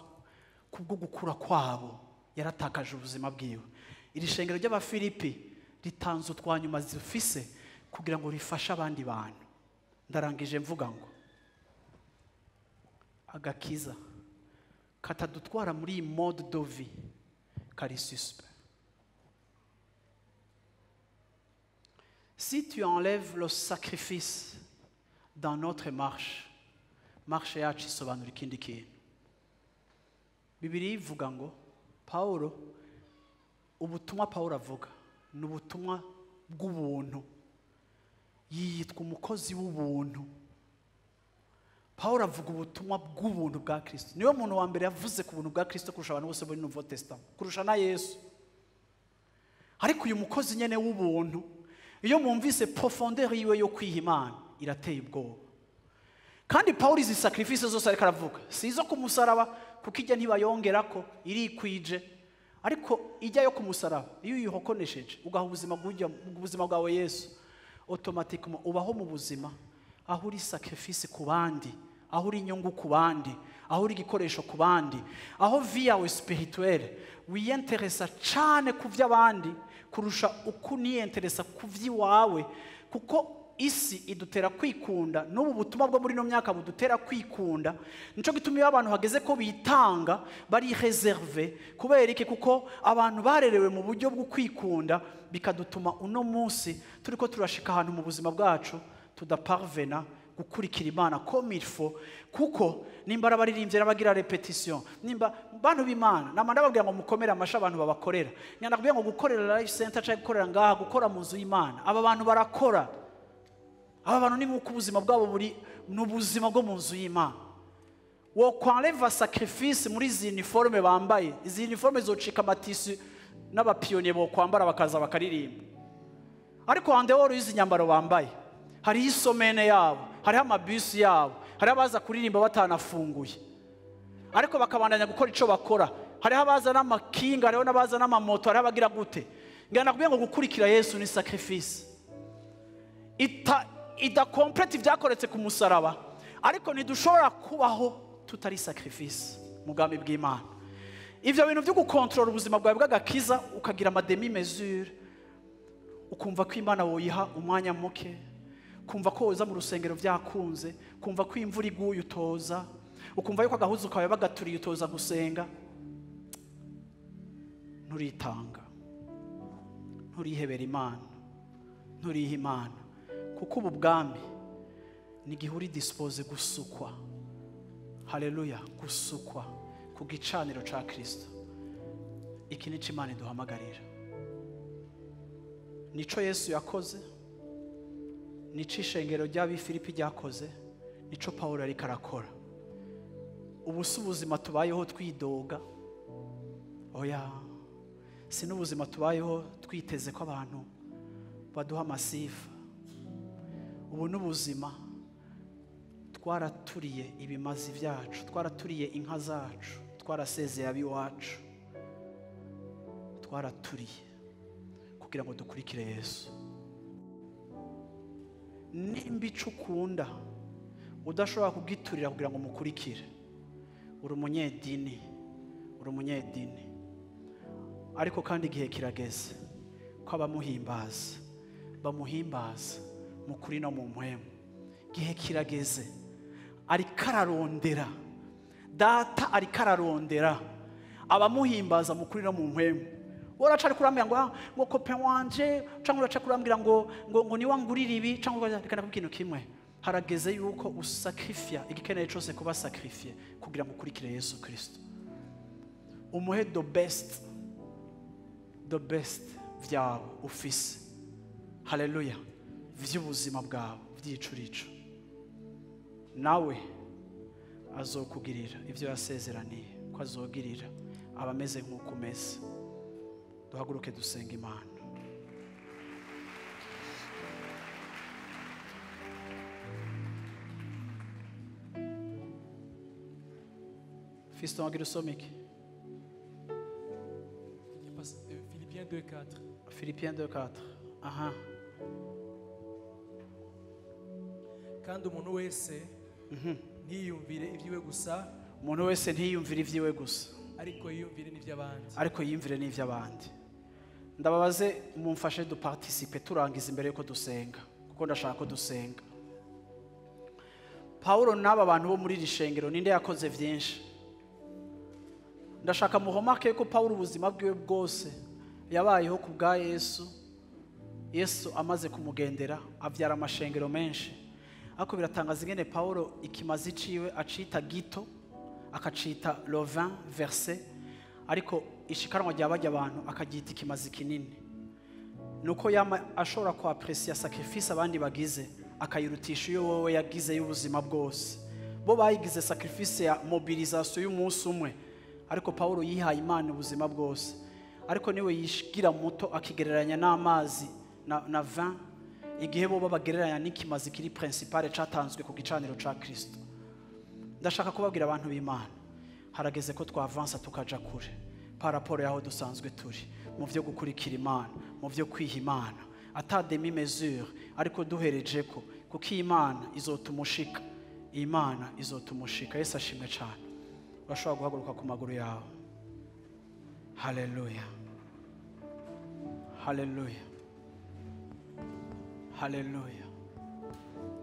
kubwo gukura kwabo, yaratakaje ubuzima bwiwe. Iri shengero ry'Abafilipi ritanze utwanyuma zifise kugira ngo rifashe abandi bantu. Ndarangije mvuga ngo agakiza katadutwara muri iyi mode de vie kari suspect. Si tu enlèves le sacrifice dans notre marche, marche yacu isobanura ikindi kintu. Bibiliya ivuga ngo Paulo, ubutumwa Paulo avuga ni ubutumwa bw'ubuntu, yitwa umukozi w'ubuntu. Paulo avuga ubutumwa bw'ubuntu bwa Kristo. Niwe muntu wa mbere yavuze ku buntu bwa Kristo kurusha abantu bose muri Nouveau Testament, kurusha na Yesu. Ariko uyu mukozi nyene w'ubuntu, iyo mwumvise profondeur yiwe yo kwiha Imana irateye ubwoba. Kandi Paulo izi sacrifice zose ariko aravuga si izo ku musaraba, kuko ijya ntibayongerako irikwije, ariko ijya yo ku musaraba iyo uyihokonesheje ugaha ubuzima ubuzima bwawe Yesu, automatiquement ubaho mu buzima aho uri sacrifice ku bandi, aho uri inyungu ku bandi, aho uri igikoresho ku bandi, aho vie yawe spirituelle wiyenteresa cyane ku by'abandi kurusha uko uniyenteresa ku by'iwawe, kuko isi idutera kwikunda. N'ubu butumwa bwo muri no myaka budutera kwikunda. Nico gituma iyo abantu hageze ko bitanga bari reserve. Kubera iki? Kuko abantu barerewe mu buryo bwo kwikunda, bikadutuma uno munsi turiko turashika ahantu mu buzima bwacu tudaparvena Gukurikira Imana comme il faut, kuko nimba arabaririmbye arabagira répétition, nimba bantu b'Imana nama ndababwira ngo mukomere amasha abantu babakorera. Nakubwiye ngo gukorera Life Center cyangwa gukorera ngaha, gukora mu nzu y'Imana, aba bantu barakora. Aba bantu ni nk'uko ubuzima bwabo buri n'ubuzima bwo mu nzu y'Imana. Wo kwanleva sacrifice muri izi uniforme bambaye, izi uniforme zocika amatisi n'abapionnier bo kwambara bakaza bakaririmba. Ariko en dehors y'izi nyambaro bambaye, hariho isomene yabo, hariho amabisi yabo, hariho abaza kuririmba batanafunguye, ariko bakabandanya gukora ico bakora. Hariho abaza n'amakinga, hariho n'abaza n'amamoto, hariho abagira gute. Ngira nakubwiye ngo gukurikira Yesu ni sacrifice. Ida complete ibyakoretse ku musaraba, ariko ntidushobora kubaho tutari sacrifice mu bwami bw'Imana. Ivyo bintu byo gukontorora ubuzima bwawe bw'agakiza, ukagira ama demi mesure, ukumva ko Imana woyiha umwanya muke, kumva ko woza mu rusengero byakunze, kumva ko imvura iguye utoza, ukumva yuko agahuzu kawe bagaturiye utoza gusenga. Nturitanga, nturihebera Imana, nturiha Imana, kuko ubu bwami ni igihe uri dispose gusukwa. Haleluya, gusukwa ku gicaniro ca Kristo. Iki nico Imana iduhamagarira, nico Yesu yakoze, nico ishengero ry'ab'i Filipi ryakoze, nico Pawulo ariko arakora. Ubu si ubuzima tubayeho twidoga, oya, si n'ubuzima tubayeho twiteze ko abantu baduha amasifa. Ubu n'ubuzima twaraturiye ibimazi byacu, twaraturiye inka zacu, twarasezeye abiwacu, twaraturiye kugira ngo dukurikire Yesu. Nimba ico ukunda udashobora kugiturira kugira ngo mukurikire, uri umunyedini, uri umunyedini. Ariko kandi igihe kirageze ko abamuhimbaza bamuhimbaza mu kuri no mu mpwemu. Igihe kirageze, ariko ararondera data, ariko ararondera abamuhimbaza mu kuri no mu mpwemu. Uraca ari kurambwira ngo ngo copain wanje, cyangwa uraca kurambwira ngo ngo ngo niwa ngurira ibi, cyangwa reka nakubwira ikintu kimwe. Harageze yuko usacrifier igikeneye cyose kuba sacrifier kugira ngo ukurikire Yesu Kristo. Umuhe the best, the best vyawe ufise. Haleluya, vy'ubuzima bwawe vy'icurico, nawe azokugirira ivyo yasezeraniye ko azogirira abameze nk'uko umeze. Duhaguruke dusenga Imana. Fiston agira usome iki? Philippiens 2:4. Philippiens 2:4. Aha. Kandi umuntu wese ntiyumvire ibyiwe gusa, umuntu wese ntiyumvire ibyiwe gusa, ariko yiyumvire n'ivy'abandi. Ariko yiyumvire n'ivy'abandi. Ndababaze mumfashe du participer turangiza imbere yuko dusenga, kuko ndashaka ko dusenga. Paulo n'aba bantu bo muri iri shengero ninde yakoze vyinshi? Ndashaka muhomake ko Paulo ubuzima bwiwe bwose yabayeho ku bwa Yesu. Yesu amaze kumugendera avyara amashengero menshi. Ariko biratangaza ingene Paulo ikimazi ciwe acita gito, akacita le 20 verset, ariko ishikanwa rya bajya abantu akagita ikimazi kinini. Nuko yama ashobora ku apprécier sacrifice abandi bagize, akayirutisha iyo wowe yagize y'ubuzima bwose. Bo bayigize sacrifice ya mobilisation y'umunsi umwe, ariko Paulo yihaye Imana ubuzima bwose. Ariko niwe yishigira muto akigereranya n'amazi na vin, igihe bo babagereranya n'ikimazi kiri principale catanzwe ku gicaniro ca Kristo. Ndashaka kubabwira abantu b'Imana, harageze ko twavansa tukaja kure par rapport yaho dusanzwe turi mu vyo gukurikira Imana, mu vyo kwiha Imana, ata demi mesure, ariko duhereje ko kuko Imana izotumushika, Imana izotumushika. Yesu ashimwe cyane. Urashobora guhaguruka ku maguru yawe. Haleluya, haleluya, haleluya.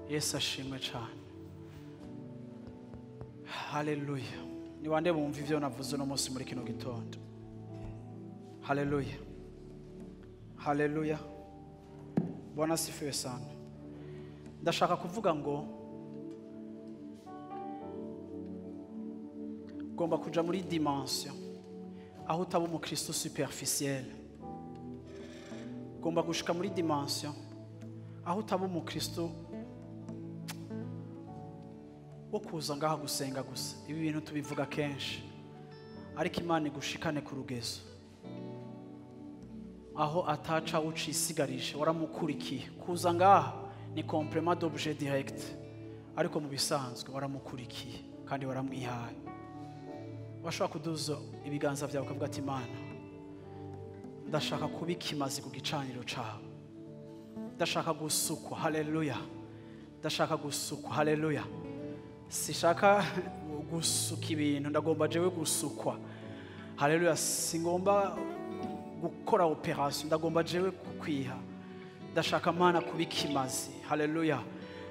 Yesu ashimwe cyane. Haleluya. Ni bande bumva ivyo navuze uno munsi muri kino gitondo? Haleluya, haleluya. Bwana asifiwe sana. Ndashaka kuvuga ngo Ugomba kuja muri dimension aho utaba umukristo superficiel. Ugomba gushika muri dimension aho utaba umukristo wo kuza ngaha gusenga gusa. Ibi bintu tubivuga kenshi, ariko Imana igushikane ku rugezo aho ataca ucisigarije, waramukurikiye. Kuza ngaha ni complément d'objet direct, ariko mu bisanzwe waramukurikiye kandi waramwihaye. Washobora kuduza ibiganza byawe ukavuga ati Imana, ndashaka kuba ikimazi ku gicaniro cawe, ndashaka gusukwa, haleluya, ndashaka gusukwa, haleluya. Sishaka gusuka ibintu, ndagomba jewe gusukwa, haleluya. Singomba gukora operation, ndagomba jewe kukwiha. Ndashaka Mana kuba ikimazi, haleluya,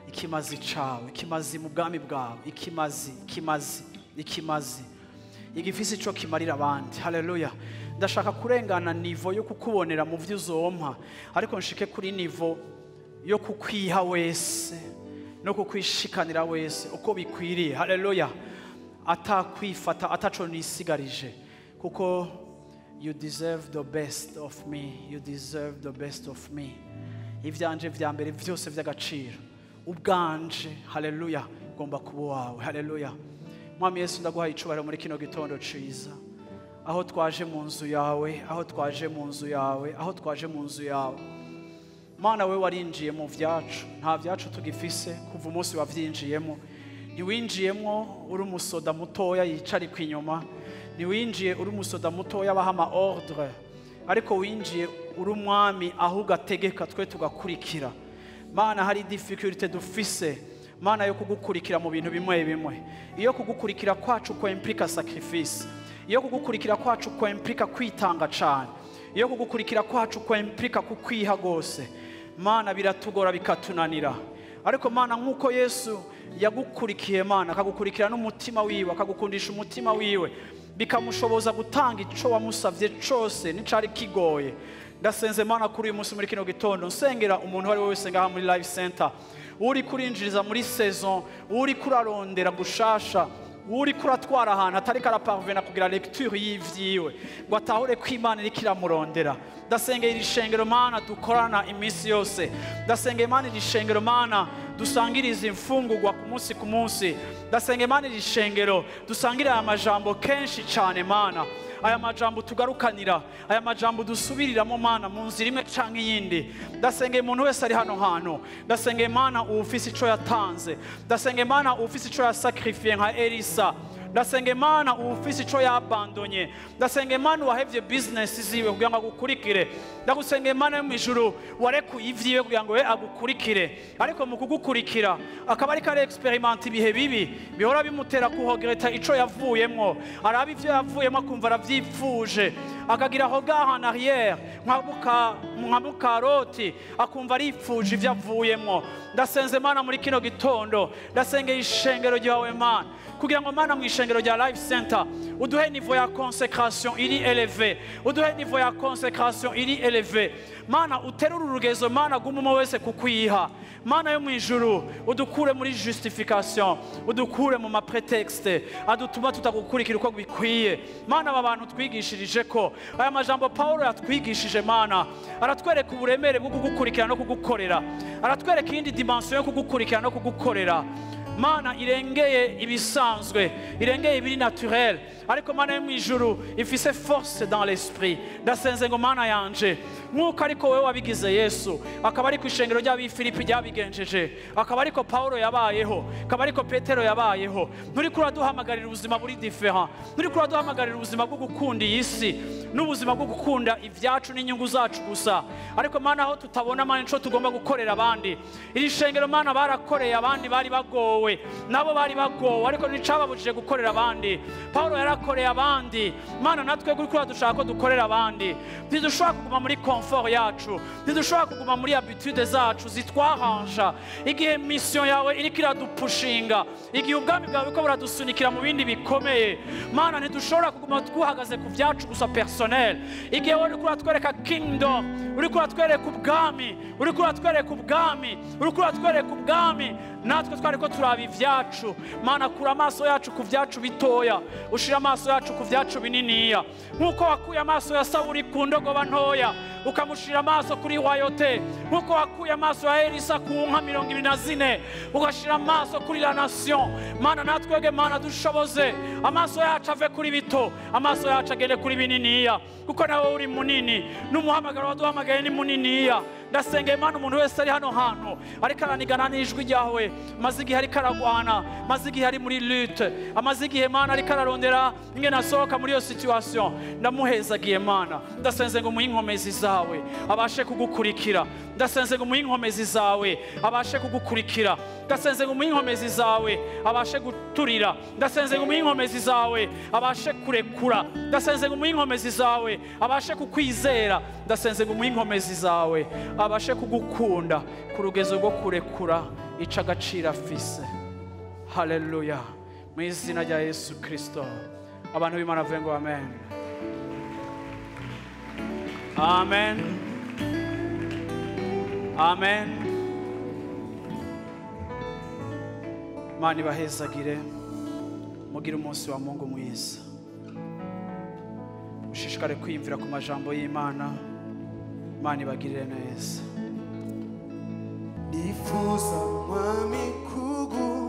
ikimazi cawe, ikimazi mu bwami bwawe, ikimazi, ikimazi, ikimazi igifisi ico kimarira abandi, haleluya. Ndashaka kurengana niveau yo kukubonera mu vyo uzompa, ariko nshike kuri niveau yo kukwiha wese no kukwishikanira wese uko bikwiriye, haleluya, atakwifata ataco nisigarije, kuko you deserve the best of me, you deserve the best of me. Ivyanje vya mbere vyose vy'agaciro ubwanje, haleluya, ngomba kuba wawe, haleluya. Mwami Yesu, ndaguhaye icubahiro muri kino gitondo ciza, aho twaje mu nzu yawe, aho twaje mu nzu yawe, aho twaje mu nzu yawe. Mana, we warinjiye mu vyacu, nta vyacu tugifise kuva umunsi wavyinjiyemo. Ntiwinjiyemo uri umusoda mutoya yicarika inyuma, ntiwinjiye uri umusoda mutoya abaha ama ordre, ariko winjiye uri umwami aho ugategeka twe tugakurikira. Mana, hari difficulté dufise, Mana, yo kugukurikira mu bintu bimwe bimwe. Iyo kugukurikira kwacu ko implique sacrifice, iyo kugukurikira kwacu ko implique kwitanga cane, iyo kugukurikira kwacu ko implique kukwiha gose, Mana biratugora bikatunanira. Ariko Mana, nkuko Yesu yagukurikiye, Mana akagukurikira n'umutima wiwe, akagukundisha umutima wiwe, bikamushoboza gutanga ico wamusavye cose n'icari kigoye. Ndasenze Mana kuri uyu munsi muri kino gitondo, nsengera umuntu uwo ari we wese ngaha muri Life Center uri kurinjiriza muri saison, uri kurarondera gushasha, uri kuratwara ahantu atari karaparvena kugira lecture y'ivyiwe ngo atahure ko Imana iriko iramurondera. Ndasengera iri shengero Mana dukorana iminsi yose, ndasengera Imana iri shengero Mana dusangiriza imfungurwa ku munsi ku munsi, ndasengera Imana iri shengero dusangira aya majambo kenshi cane Mana, aya majambo tugarukanira, aya majambo dusubiriramo Mana mu nzira imwe canke iyindi. Ndasengera umuntu wese ari hano hantu, ndasengera Imana uwufise ico yatanze, ndasengera Imana uwufise ico yasacrifiye nka Elisa, ndasenga Imana uwufise ico yabandonye, ndasenga Imana uwahevye business ziwe kugira ngo agukurikire, ndagusenga Imana yo mw'ijuru warekuye ivyiwe kugira ngo we agukurikire, ariko mu kugukurikira akaba ariko ari experiment ibihe bibi bihora bimutera kuhogereta ico yavuyemwo, araba ivyo yavuyemwo akumva aravyipfuje, akagira regard en arrière nka mukaroti akumva aripfuje ivyo avuyemwo. Ndasenze Imana muri kino gitondo, ndasengeye ishengero ryawe Mana, kugira ngo Mana mu ishengero rya Life Center uduhe niveau ya consécration iri élevée, uduhe niveau ya consécration iri élevée. Mana uterure urugezo Mana gumuma wese kukwiha. Mana yo mwijuru udukure muri justification, udukure mu ma prétexte adutuma tutagukurikira uko bikwiye. Mana aba bantu twigishirije ko aya majambo Paulo yatwigishije Mana aratwereka uburemere bwo kugukurikira no kugukorera, aratwereka iyindi dimension yo kugukurikira no kugukorera. Mana irengeye ibisanzwe, irengeye ibiri naturel, ariko Mana yo mwijuru ifise force dans l'esprit. Ndasenze ngo Mana yanje nkuko ariko wewe wabigize Yesu, akaba ari ku ishengero ry'Abifilipi ryabigenjeje, akaba ariko Paulo yabayeho, akaba ariko Petero yabayeho, nturi kuraduhamagarira ubuzima buri différent, nturi kuraduhamagarira ubuzima bwo gukunda iyi si n'ubuzima bwo gukunda ivyacu n'inyungu zacu gusa, ariko Mana aho tutabona Mana ico tugomba gukorera abandi. Iri shengero Mana barakoreye abandi bari bagowe, nabo bari bagowe, ariko nicababujije gukorera abandi. Paulo yarakoreye abandi, Mana natwe gukora dushaka ko dukorera abandi. Ntidushobora kuguma muri confort yacu, ntidushobora kuguma muri habitude zacu zitwaranja. Igihe mission yawe iriko iradupushinga, igihe ubwami bwawe buriko buradusunikira mu bindi bikomeye, Mana ntidushobora kuguma twuhagaze ku vyacu gusa personnel. Igihe wowe uriko uratwereka kingdom, uriko uratwereka ubwami, uriko uratwereka ubwami, uriko uratwereka ubwami, Natwe twari ko turaba ivyacu. Mana, kura amaso yacu ku vyacu bitoya, ushira amaso yacu ku vyacu bininiya. Nk'uko wakuye amaso ya Sawuli ku ndogoba ntoya ukamushira amaso kuri wayote, nk'uko wakuye amaso ya Elisa ku nka 24 ugashira amaso kuri la nation. Mana, natwege Mana dushoboze amaso yacu ave kuri bito, amaso yacu agende kuri bininiya, kuko nawe uri munini n'umuhamagaro waduhamagaye ni muniniya. Ndasengeye Mana umuntu wese ari hano hantu ariko aranigana n'ijwi ryawe, amaze igihe ariko aragwana, amaze igihe ari muri lutte, amaze igihe Mana ariko ararondera ingene asohoka muri iyo situation. Ndamuhezagiye Mana, ndasenze ngo umuhe inkomezi zawe abashe kugukurikira. Ndasenze ngo umuhe inkomezi zawe abashe kugukurikira. Ndasenze ngo umuhe inkomezi zawe abashe guturira. Ndasenze ngo umuhe inkomezi zawe abashe kurekura. Ndasenze ngo umuhe inkomezi zawe abashe kukwizera. Ndasenze ngo umuhe inkomezi zawe abashe kugukunda ku rugezo rwo kurekura ica agaciro afise. Haleluya, mu izina rya Yesu Kristo. Abantu b'Imana bavuge ngo amen. Amen. Amen. Imana ibahezagire, mugire umunsi wa Mungu mwiza. Mushishikare kwiyumvira ku majambo y'Imana. Imana ibagirire neza. Nifuza mwami kugu